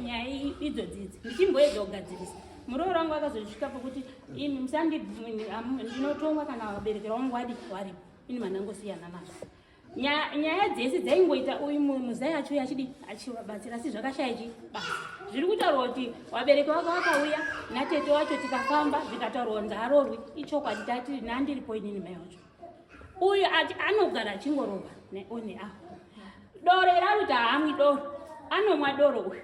nyaya idzodzidzi ndichimboedza kugadzirisa. Muroora wangu akazosvika pokuti imi musandibvumi, ndinotongwa kana vabereki vangu wadi waripo, ini manangosiyana nazvo. Nyaya dzese dzaingoita uyu muzai achiuya achidi achivabatsira, asi zvakashaya chi basa. Zviri kutaurwa kuti vabereki vako vakauya natete wacho, tikafamba, zvikataurwa kunzi arorwi, ichokwadi. Tati nandiripo inini, mai wacho uyu ati anogara achingorova neone apo doro iri, ari kuti haamwi doro, anomwa doro uyu.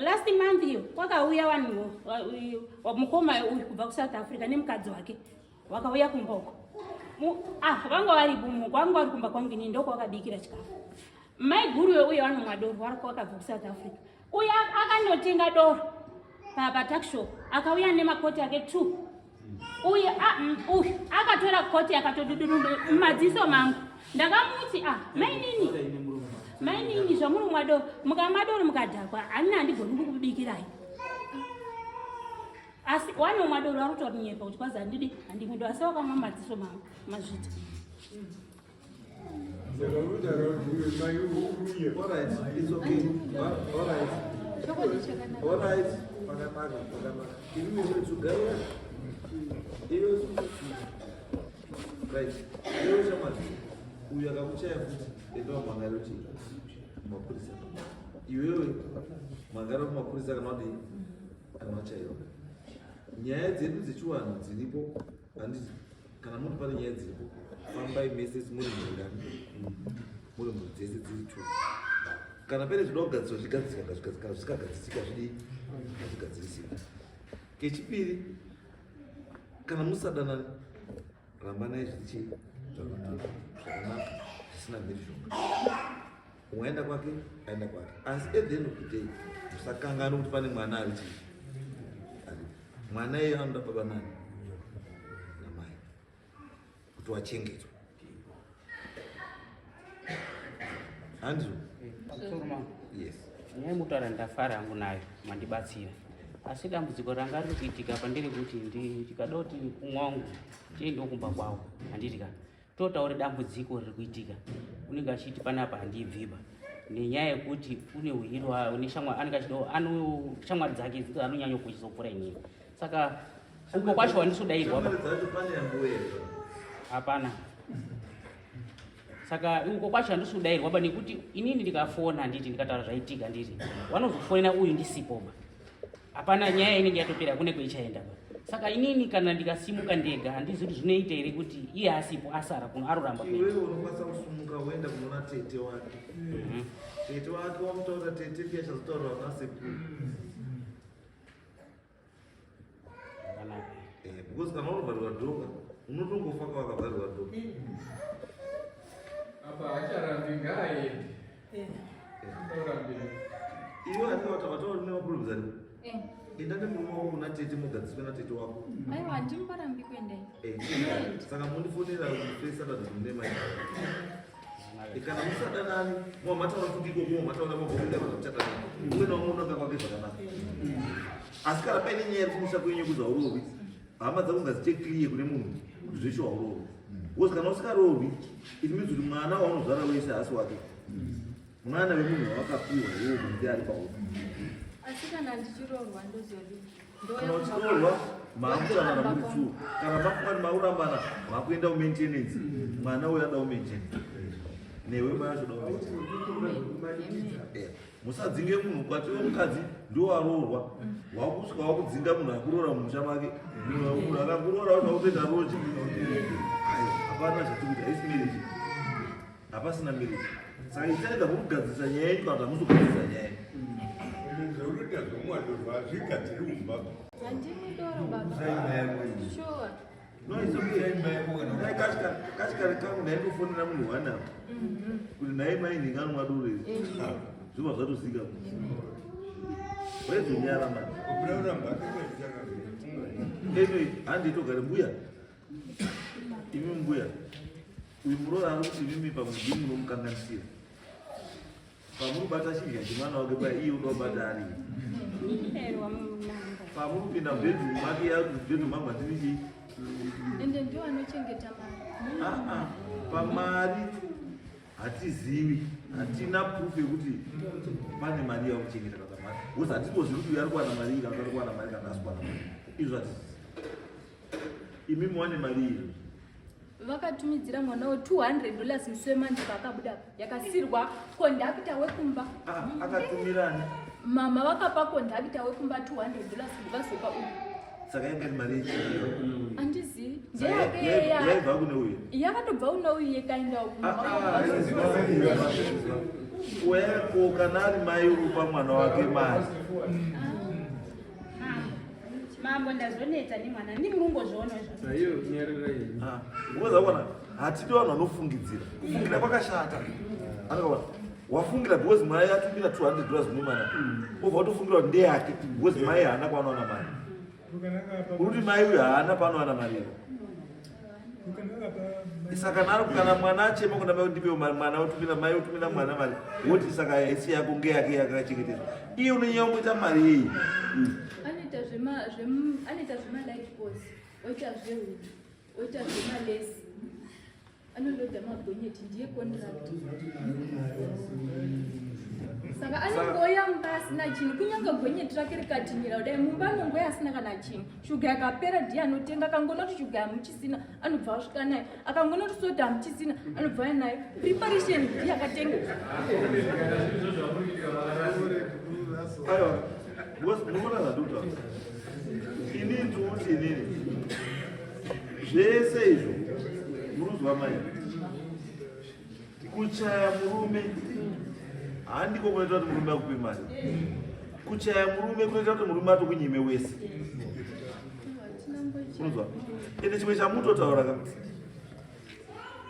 Last month iyo kwakauya vanhu, mukoma uyu kubva kuSouth Africa nemukadzi wake, wakauya kumba uko. Ah, vanga varipo vanga vari kumba kwangu ini, ndokwakabikira chikafu. Mai guru uye vanomwa doro, wakabva kuSouth Africa uyu, akanotenga doro patuckshop, akauya nemakoti ake two. Uyu uyu akatora koti akatodudurumba mumadziso mangu. Ndakamuti, "Ah, mainini, mainini, zvamuri doro, mukamwa doro mukadhakwa, hanina, handigoni kukubikirai." Asi wanomwa doro, ari kutorinyepa kuti kwazi handidi, handimwi doro, asi wakamwa madziso mangu mazvita. Saka utaura kuti iwe mai uye All right, it's okay. All right. Chokwadi chakanaka. All right. Pakanaka, pakanaka. Imi muri tugara. Iyo. Right. Iyo shamwari. Uyu akakuchaya futi, enda wamhangara kuti mapurisa. Iwewe mhangara kumapurisa kana wadii? Kana wachaiwa. Nyaya dzedu dzechiwanhu dziripo, handiti? Kana muri pane nyaya dziripo, fambai mese muri mhuri, muri mhuri dzese dziri two. Kana pane zvinoda kugadziswa, zvigadzisika, kana zvisikagadzisika zvidii, hazvigadzirisika. Kechipiri, kana musadanani, rambanai zviri zvakanaka, zvisina mhirizhonga. Umwe aenda kwake, aenda kwake, asi at the end of the day musakanganwa kuti pane mwana ari chii ari mwana iye anoda baba nani namai kuti wachengetwa, handizvo? Pamusoro mambo. Yes. Nyaya yemutaura ndafara hangu nayo, mandibatsira, asi dambudziko ranga riri kuitika pandiri kuti ndikada kuti umwe wangu tiendewo kumba kwavo, handiti ka totaure dambudziko riri kuitika, unenge achiti panapa handibviba nenyaya yekuti une uhiro une shamwari, anenge achidawo ano shamwari dzake anonyanya kuchizopfuura inini, saka uko kwacho wandisodairwa. Shamwari dzacho pane yambuya? Hapana. Saka uko kwacho handisi kudairwa ba, nekuti inini ndikafona, handiti ndikataura zvaitika, handiti vanozofonera uyu ndisipoba, hapana nyaya inenge yatopera, kune kweichaenda ba. Saka inini kana ndikasimuka ndega, handizi kuti zvinoita here kuti iye asipo, asara kuno, aroramba kuenda. Iwewe unokwanisa kusumuka woenda kunoona tete wake. Tete wake wamutaura, tete ndiye achazotaura nasekuru. Zvakanaka. Because kana unovharirwa dhoka, unotongofa kawakavharirwa dhoka. Apa hacharambi, ngaaende. Aurambire. Iwe handikawataura nemaproblems aripo. Eh, Enda nemurume wako kuna tete, mugadziswe natete wako. Aiwa, handimborambi kuendai. Saka mundifonera Saturday mune mai. Kana musadanani, mwa mataura futi ikoko, mwa mataura mabvokuda vanhu kuchadanana, umwe naumwe unoga kwake zvakanaka. Asi kana paine nyaya iri kumusha kwenyu yekuzi haurohwi, hama dzako ngadziite clear kune munhu kuti zveshe haurohwi, because kana usikarohwi, it means kuti mwana waunozvara wese haasi wake, mwana wemunhu wawakapiwa iwo munhu ari pauri. Asi kana ndichiroorwa ndozodii? Kana uchiroorwa, maakutanana muri two. Kana makungani makurambana, makuenda kumaintenance, mwana uyo anoda kumaintenance. Newe mai vacho da kumaintain. Musadzinge munhu kwati mukadzi ndowaroorwa, wakusvika wakudzinga munhu akuroora mumusha make. Munhu akakuroora wakutoita roji. Aiwa, hapana zvatikuita, haisi marriage, hapasina marriage. Saka ichaita kugadzirisa nyaya yedu kana kuti hamusi kugadzirisa nyaya yedu. Zvaunoita zvomwadorwa hazvigadziri umba. Handimwi doro baba, sure. No, it's okay. Dai kachikari kangu ndaingofonera munhu one apa kuti nhai mai nhingi anomwa doro iri, zvobva zvatozika. Waizonyara mani. Anyway, handitogare mbuya. Imi mbuya, uyu muroora ari kuti imimi pamwe ndimi munomukanganisira pamuri kubata chidya chemwana wake paya, iye uda kubata ari pamuri kupinda mubedroom make, bedroom mangu handini chii. Ende ndio anochengeta mari. Ah, ah, pamari hatizivi, hatina proof yekuti pane mari yakuchengeta kana mari, because hatitozivi kuti uyu ari kuwana mari iyi kana kuti ari kuwana mari kana asi kuwana mari. Izvo hatizivi. Imi muwane mari iyo. Vakatumidzira mwana we $200 musi wemanje paakabuda, yakasirwa kondakita wekumba. Ah, akatumirani? Mama vakapa kondakita wekumba $200 kuti vazopa uyu. Saka yanga iri mari yechii? Handizivi. Saka ndeyake. Yaibva kune uyu? Yakatobva una uyu, yekaenda uku. Ko kana ari mai upa mwana wake mari? Mambo, ndazonetsa nemwana, ndimurungozviona izvozvo. Unoza kuona, hatidi vanhu vanofungidzira. Kufungira kwakashata. Anakaona wafungira because mai atumira $200 kune mwana, obva watofungira kuti ndeyake because mai haana kwaanowana mari. Uri kuti mai uyu haana paanowana mari iyo. Saka naro kana mwana achema kuna mai, ndipewo mari, mwana otumira, mai otumira mwana mari, woti saka isi yako ngeyake yakachengetedzwa. Iye unonyanya kumuita mari iyi. Anoita zvemalight post, oita zvehuku, oita zvemalesi, anoloda magonyeti, ndiye contract. Saka anongoya mumba asina chinhu, kunyange gonyeti rake rikatinhira kudai mumba anongoya asina kana chinhu. Shuga yakapera ndiye anotenga. Akangonoti shuga hamuchisina, anobva asvika nayo. Akangonoti soda hamuchisina, anobva auya nayo. Preparation ndiye akatenga. Aiwa, because munoona zvandikutaura inini, ndikuti inini zvese izvo muruzwa mai, kuchaya murume handiko kunoita kuti murume akupe mari. Kuchaya murume kunoita kuti murume atokunyime wese, unozwa? Ende chimwe chamutotaura ka,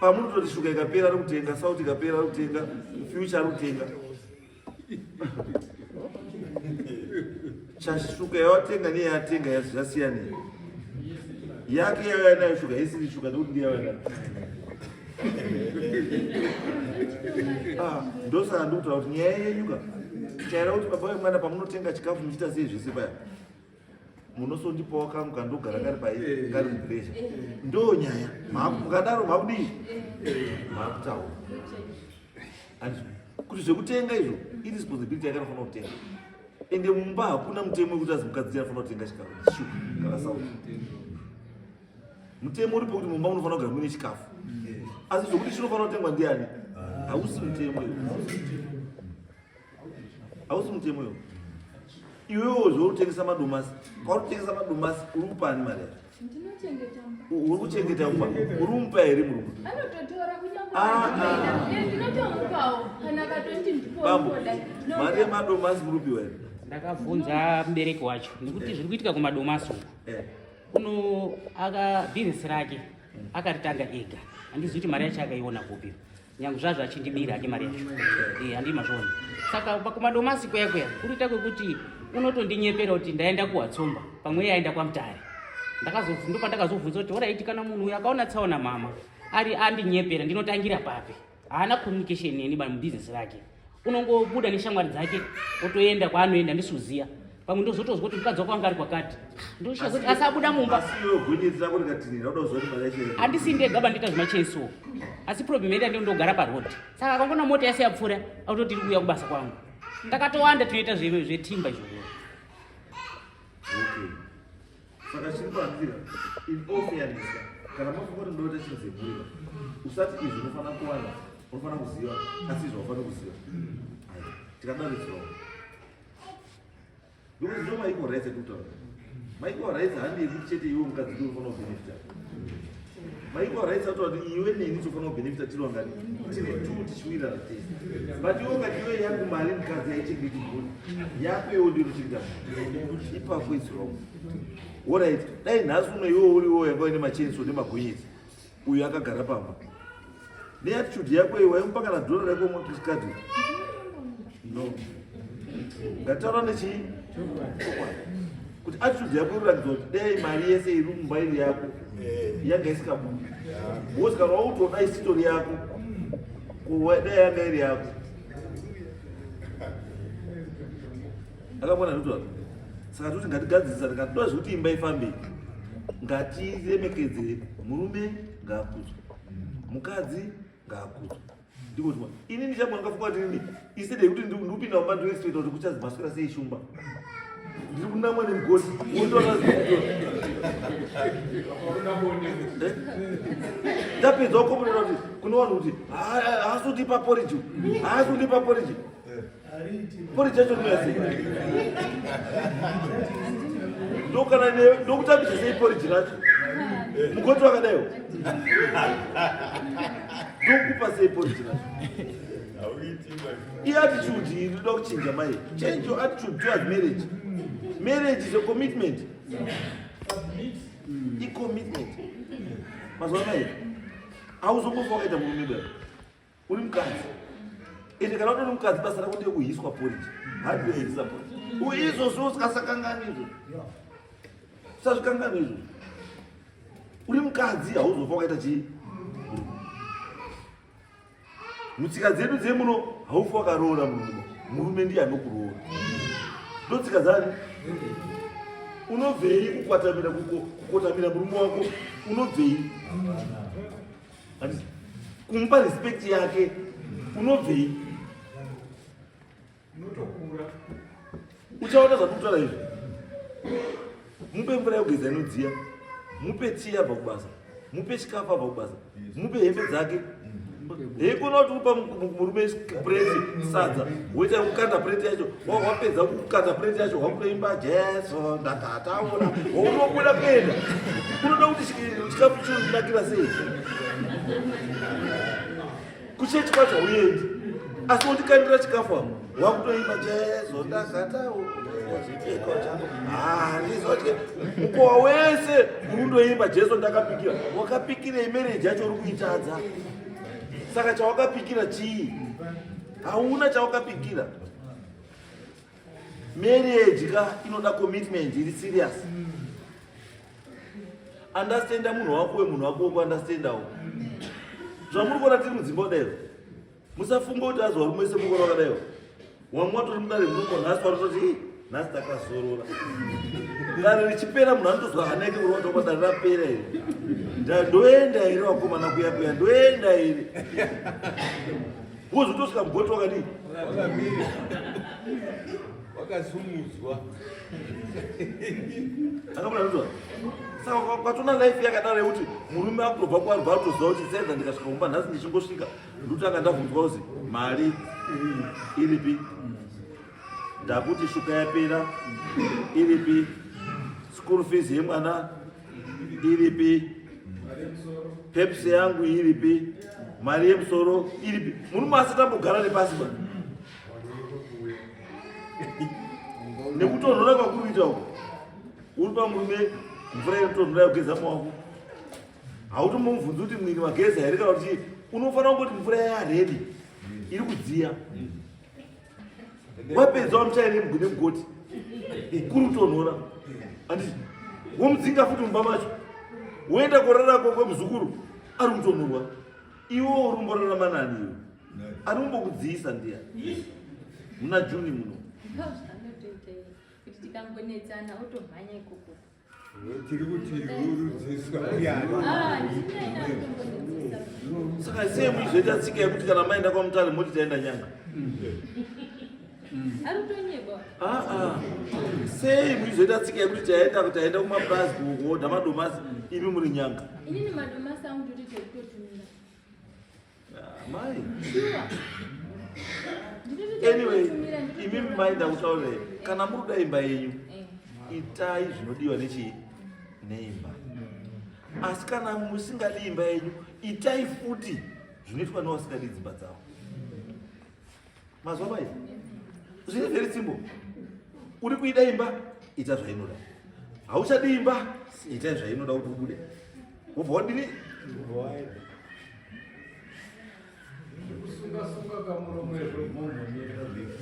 pamunototi shuga ikapera ari kutenga, sauti ikapera ari kutenga, future ari kutenga. Chashuka yawatenga neyatenga zvasiyanei? Yake yauya nayo shuga isiri shuga nekuti ndiyauya nayo. Ah, ndosaka ndikutaura kuti nyaya yenyu ka, chaira kuti baba vemwana pamunotenga chikafu muchiita sei zvese paya, munosondipawo kangu kandogara kari pai kari mupressure. Ndo nyaya. Mukadaro makudii? Makutaura kuti zvekutenga izvo iresponsibility yake, anofanira kutenga. Ende mumba hakuna mutemo wekuti azi mukadzi anofanira kutenga chikafu, shuga kana sauti. Mutemo uripo kuti mumba munofanira kugara muine chikafu, asi zvokuti chinofanira kutengwa ndiani hausi mutemo iwo, hausi mutemo iwo. Iwewo zvoutengesa madomasi, kwauri kutengesa madomasi uri kupani mari yacho? Ndinochengeta mba. Uri kuchengeta mumba, uri kumupa here murume? Anototora kunyange. Ah, ah. Ndinotomupawo kana akatoti ndipo. Bambo, mari yemadomasi muri kupiwa here? Ndakabvunza mubereki wacho nekuti zviri kuitika kumadomasi uku, kuno aka bhizinesi rake akaritanga ega, handizivi kuti mari yacho akaiona kupi, nyange zvazvo achindibira hake mari yacho. Handii mazviona. Saka kumadomasi kuya kuya kurita kwekuti unotondinyepera kuti ndaenda kuwatsomba, pamwe iye aenda kwaMutare. Ndopandakazobvunza kuti alright, kana munhu uyu akaona tsaona mama ari andinyepera, ndinotangira papi? Haana communication neni ba mubhizinesi rake. Unongobuda neshamwari dzake otoenda kwaanoenda, ndisuziya. Pamwe ndozotozwa kuti mukadzi wako anga ari kwakati, ndoshiya kuti asabuda mumba. Asi iwe gonyeti rako rikatinhira, uda kuziva kuti mari yacho Handisi ndega bandiita zvemachenso, asi problem yedu ndinogara ndogara paroad. Saka akangona mota yese yapfuura, autoti iri kuuya kubasa kwangu. Takatowanda tinoita zvetimba izvozvo. Okay, saka chiri kuanzira, in all fairness, kana mafunga kuti ndoita chinhu dzemhuri, usati izvi unofanira kuwana. Unofanira kuziva asi izvo haufaniri kuziva. Tikadaro it's wrong. Because ndo maequal rights ekutaura. Maequal rights handi yekuti chete iwe mukadzi ndiwe unofanira kubenefita. Maequal rights atoa kuti iwe neni tofanira kubenefita tiri vangani? Tiri two tichiwirirana tese. But iwe ukati iwe yangu mari mukadzi haichengeti mhuri. Yako iwe ndiyo inochengeta mhuri. Ipapo it's wrong. Alright, dai nhasi uno iwe uriwo yanga uine machenso nemagonyeti. Uyu akagara pamba. Neattitude yako iwe waimupa kana dhora rako mwakisikadzi. No. Ngataura nechii? Chokwadi. Kuti attitude yako inoratidza kuti dai mari yese iri mumba iri yako yanga isikabudi. Because kana wautoda isitori yako, kuwa dai yanga iri yako. Akabona ndikuti saka toti ngatigadzirisa tikatoda zvekuti imba ifambe ngatiremekedze murume ngaakudzwe mukadzi ngaakudzwe ndiko kuti ini ndichamwa ndikafunga kuti ini instead yekuti ndikupinda mumba ndinoexpecta kuti kuchazi maswera sei shumba ndiri kunamwa nemugoti wondiona ndapedza wakomborera kuti kune vanhu kuti haasi kundipa poriji haasi kundipa poriji poriji yacho ndinoya sei ndokana ndokutambisa sei poriji racho mugoti wakadaiwo ndokupa sei poriji racho iattitude inoda kuchinja mai change your attitude towards marriage. Marriage is a commitment. Icommitment mazuva anaya hauzombofa wakaita murume baba uri mukadzi ende kana utori mukadzi basa rako ndeyekuhiswa poriji hadiyohisa poriji izvozvo usikasakangani izvo usazvikangani izvozvo uri mukadzi hauzofa wakaita chii Mutsika dzedu dzemuno haufi wakaroora murume, murume ndiye anokuroora. Ndotsika dzani? Unobvei kukwatamira kukotamira murume wako unobvei? Kumupa respect yake unobvei? Unotokura. Uchaona zvandikutaura izvi. Mupe mvura yekugeza inodziya. Mupe tii abva kubasa. Mupe chikafu abva kubasa. Mupe hembe dzake. Heikona kuti upa murume pureti sadza woita kukanda pureti yacho wapedza kukanda pureti yacho wakutoimba Jesu ndakataura unobuda kuenda unoda kuti chikafu chinonakira sei Kuchechi kwacho hauendi asi wondikandira chikafu apo wakutoimba Jesu ndakataura chako handizotye mukowa wese uri kundoimba Jesu ndakapikira. Wakapikirei marriage yacho uri kuitadza? Saka chawakapikira chii? Hauna chawakapikira. Marriage ka inoda commitment iri serious. Understanda munhu wako wemunhu wako wokuunderstandawo. Zvamuri kuona tiri mudzimba kudaiwo. Musafunga kuti azi varume wese muri kuona wakadaiwo. Wamwe watori mudare munomo nhasi vanototi nhasi takazorora. Dare richipera munhu anotozwa hana yake kurova kuti dare rapera here. Ndoenda here vakomana kuya kuya ndoenda here. Wozotosvika mugoti wakadii? Wakamira. Wakasumudzwa. Akamona ndizvo. Saka kwatona life yakadaro yekuti murume akutobva kwaari atoziva kuti saiza ndikasvika kumba nhasi ndichingosvika ndotanga ndabvunzwa kuzi mari iripi ndakuti shuka yapera iripi school fees yemwana iripi pepsi yangu iripi mari yemusoro iripi murume asati ambogara nepasi ba nekutonhora kwakuri kuita uko uri pamurume mvura inotonhora yekugeza maoko hautombomubvunzi kuti mwiri wageza here kana kuti unofanira kungoti mvura yaredi iri kudziya wapedza wamuchaire nemugoti kuri kutonhora anditi womudzinga futi mumba macho woenda korara kwemuzukuru ari kutonhorwa iwo uri kumborarama nani iwe ari kumbokudziisa ndiya muna juni muno kuti tikangonetsana otomhanya ikoko tiri kuti urudziswa ndiani ah, saka sei muizoita tsika yekuti kana maenda kwamutare moti taenda nyanga ah, ah. sei muizoita tsika yekuti taenda taenda kumapurazi kuodha madomasi imi muri nyanga inini madomasi angu toti tekutotumira ah, Mai. Shuwa. Anyway, imimi mai ndakutaurira kana muri kuda imba yenyu itai zvinodiwa nechii neimba. Asi kana musingadi imba yenyu itai futi zvinoitwa nevasingadi dzimba dzavo. Mazuva mai zviri very simple. Uri kuida imba ita zvainoda. Hauchadi imba itai zvainoda kuti ubude. Wobva wadini?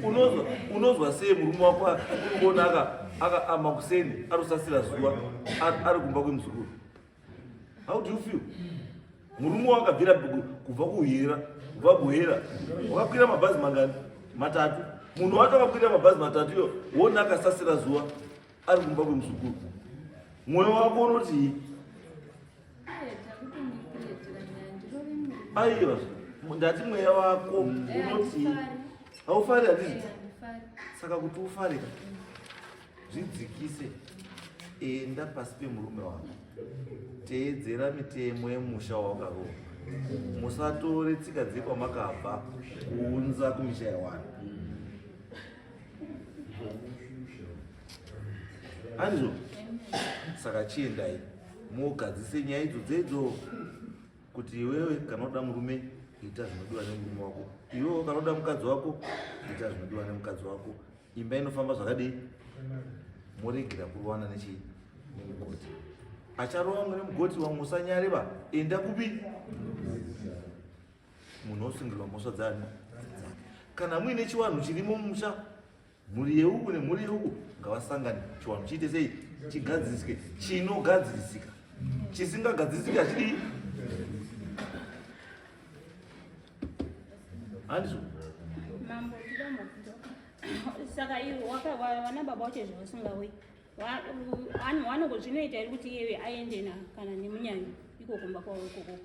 Unozwa unozwa sei murume wako uri kuona aka aka amakuseni arusasira zuva ari kumba kwemuzukuru. How do you feel? Murume wakabvira kubva kuhera, kubva buhera, wakakwira mabhazi mangani? Matatu. Munhu wacho akakwira mabhazi matatu iyo, wona akasasira zuva ari kumba kwemuzukuru. Mwoyo wako unotii? Aiwa, ndati mweya wako unotii? Haufari handizvo? Saka kuti ufare ka, zvidzikise, enda pasi pemurume wako, teedzera mitemo yemusha wawakaroorwa, musatore tsika dzekwamakabva kuunza kumisha yewanhu. Handizvo? Saka chiendai mugadzise nyaya idzo dzedzo kuti iwewe kana uda murume ita zvinodiwa nemurume wako, iwewe kana uda mukadzi wako ita zvinodiwa nemukadzi wako. Imba inofamba zvakadii? Moregera kurowana nechii? Nemugoti. Acharova mwe nemugoti wamwe usanyareva, enda kupi? Munhu osungirwa mhosva dzani? Kana muine chiwanhu chirimo mumusha, mhuri yeuku nemhuri yeuku ngavasangane, chiwanhu chiite sei? Chigadzirisike. Chinogadzirisika, chisingagadzirisike hachidii? Handizvo? Mambo, ndinoda saka iwe vana baba wacho zvavasingauyi vanhu zvinoita here kuti iyewe aende na kana nemunyanyi iko kumba kwavo ikoko?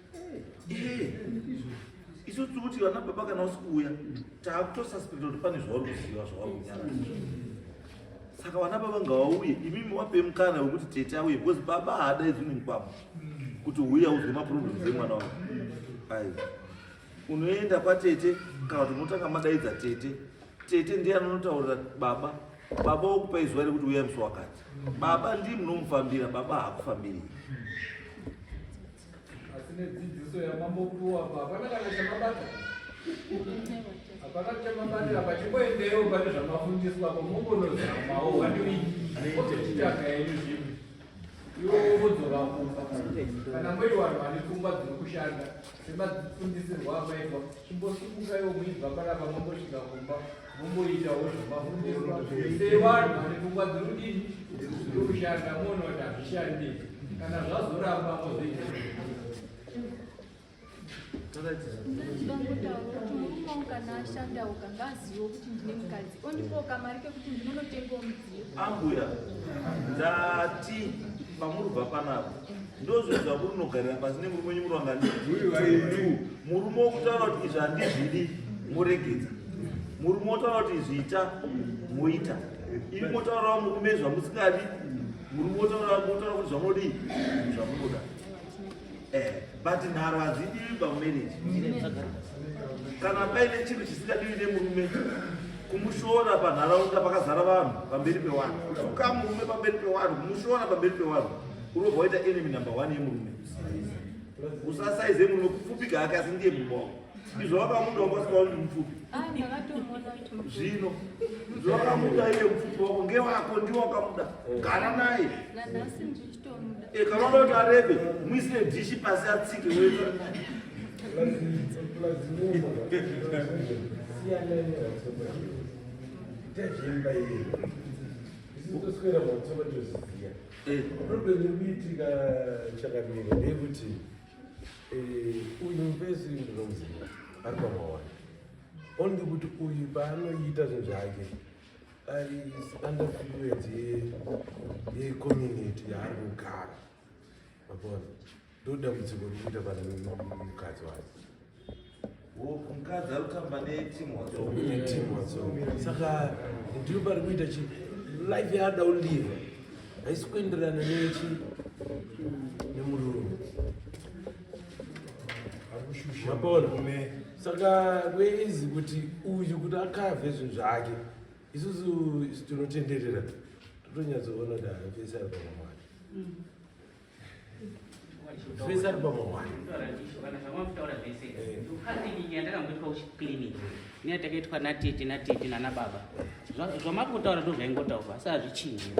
Isu tiri kuti vana baba kana usi kuuya taakutosuspecta kuti pane zvauri kuziva zvauri kunyara. Saka vana baba ngavauye, imimi wape mukana wekuti tete auye because baba haadaidzwi nemukwamo kuti uya uzwe maproblems emwana wako. Aiwa, unoenda kwatete kana kuti unotanga madaidza tete. Tete ndiye anonotaurira baba, baba wokupai zuva rekuti uya musi wakati. Baba ndiye munomufambira, baba haakufambiri. Asi nedzidziso yamambopuwa apa hapana kana chamabata, hapana chamabata apa. Chimboendewo pane zvamafundiswa apo, mumbonozamawo one week ozochitanga yenyu zvimwe. Iwo wodzoka kumba kana muri vanhu vane pfungwa dziri kushanda semafundisirwo amaitwa, chimbosumukaiwo muibva panapa mombosvika kumba momboitawo zvamafundiswa sevanhu vane pfungwa dziri kudini, dziri kushanda, muona kuti hazvishandi. Kana zvazoramba mozoita. Ndinoda kuti murume wangu kana ashandawo ngaazivewo kuti ndine mukadzi, ondipawo kamari kekuti ndinonotengawo mudziyo. Ambuya, ndati pamuri kubva panapa ndozvinhu zvamuri unogarira pasi nemurume wenyu muri wangani? Two. Murume wokutaura kuti izvi handizvidi, moregedza. Murume wotaura kuti izvi ita, moita. Imi motaurawo murume zvamusingadi, murume wotaura motaura kuti zvamunodii, zvamunoda. But nharo hadzidiwi pamarriage. Kana paine chinhu chisingadiwi nemurume, kumushora panharaunda pakazara vanhu pamberi pevanhu, kutuka murume pamberi pevanhu, kumushora pamberi pevanhu, unobva waita enemy number one yemurume. Usasaize murume kupfupika hake, asi ndiye murume wako. Izvo wakamuda wakasikaoni mupfupi. Ah, ndakatomuona kuti mupfupi. Zvino zvawakamuda iye mupfupi wako ngewako, ndiwo wakamuda, gara naye. Nanhasi ndichitomuda. Kana unoda kuti arebe, muisire dhishi pasi atsike woita naye. Tazvimba iye isu toswera matsoma toziziya. Problem iri kuitika chakamira ndeyekuti uyu mufesi ndinomuziva ari pamawani, only kuti uyu paanoita zvinhu zvake ari under influence yecommunity yaari kugara, mapona? Ndo dambudziko riri kuita pane mukadzi wake. Mukadzi ari kutamba netimu wadzo. Netimu wadzo, saka ndiyo pari kuita chi life yaada kuliva haisi kuenderana nechi nemurume, mapona? Saka kweizi kuti uyu kuti akavhe zvinhu zvake, isusu isu tinotenderera totonyatsoona kuti haafesi ari pamamwari. Fesi ari pamamwari. Kana zvamamutaura zvese, counseling yandakamboitwa kuchiclinic neyatakaitwa natete natete nanababa, zvamari kutaura ndo zvaingotaurwa, asi hazvichinji.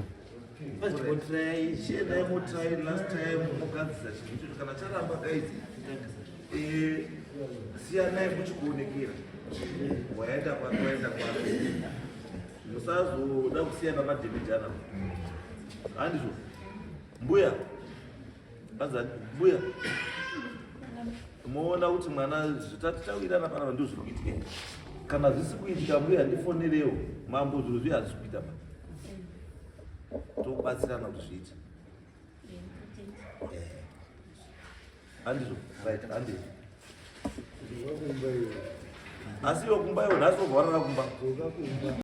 Chimbotirai, chiendai motrai last time, mogadzisa chinhu ichocho. Kana charamba, guys, siyanai muchikuonekera, waenda kwake, waenda kwake. Musazoda kusiyana madhemejana, handizvo? Mbuya, anzani mbuya, moona kuti mwana zvitatichawirana panapa ndo zviri kuitika. Kana zvisi kuitika, mbuya, ndifonerewo mambo, zviro zviye hazvisi kuita pa tobatsirana kuti zviite. Handizvo? Right, handizvo. Asi iwe kumba, iwe nhasi wobva warara kumba.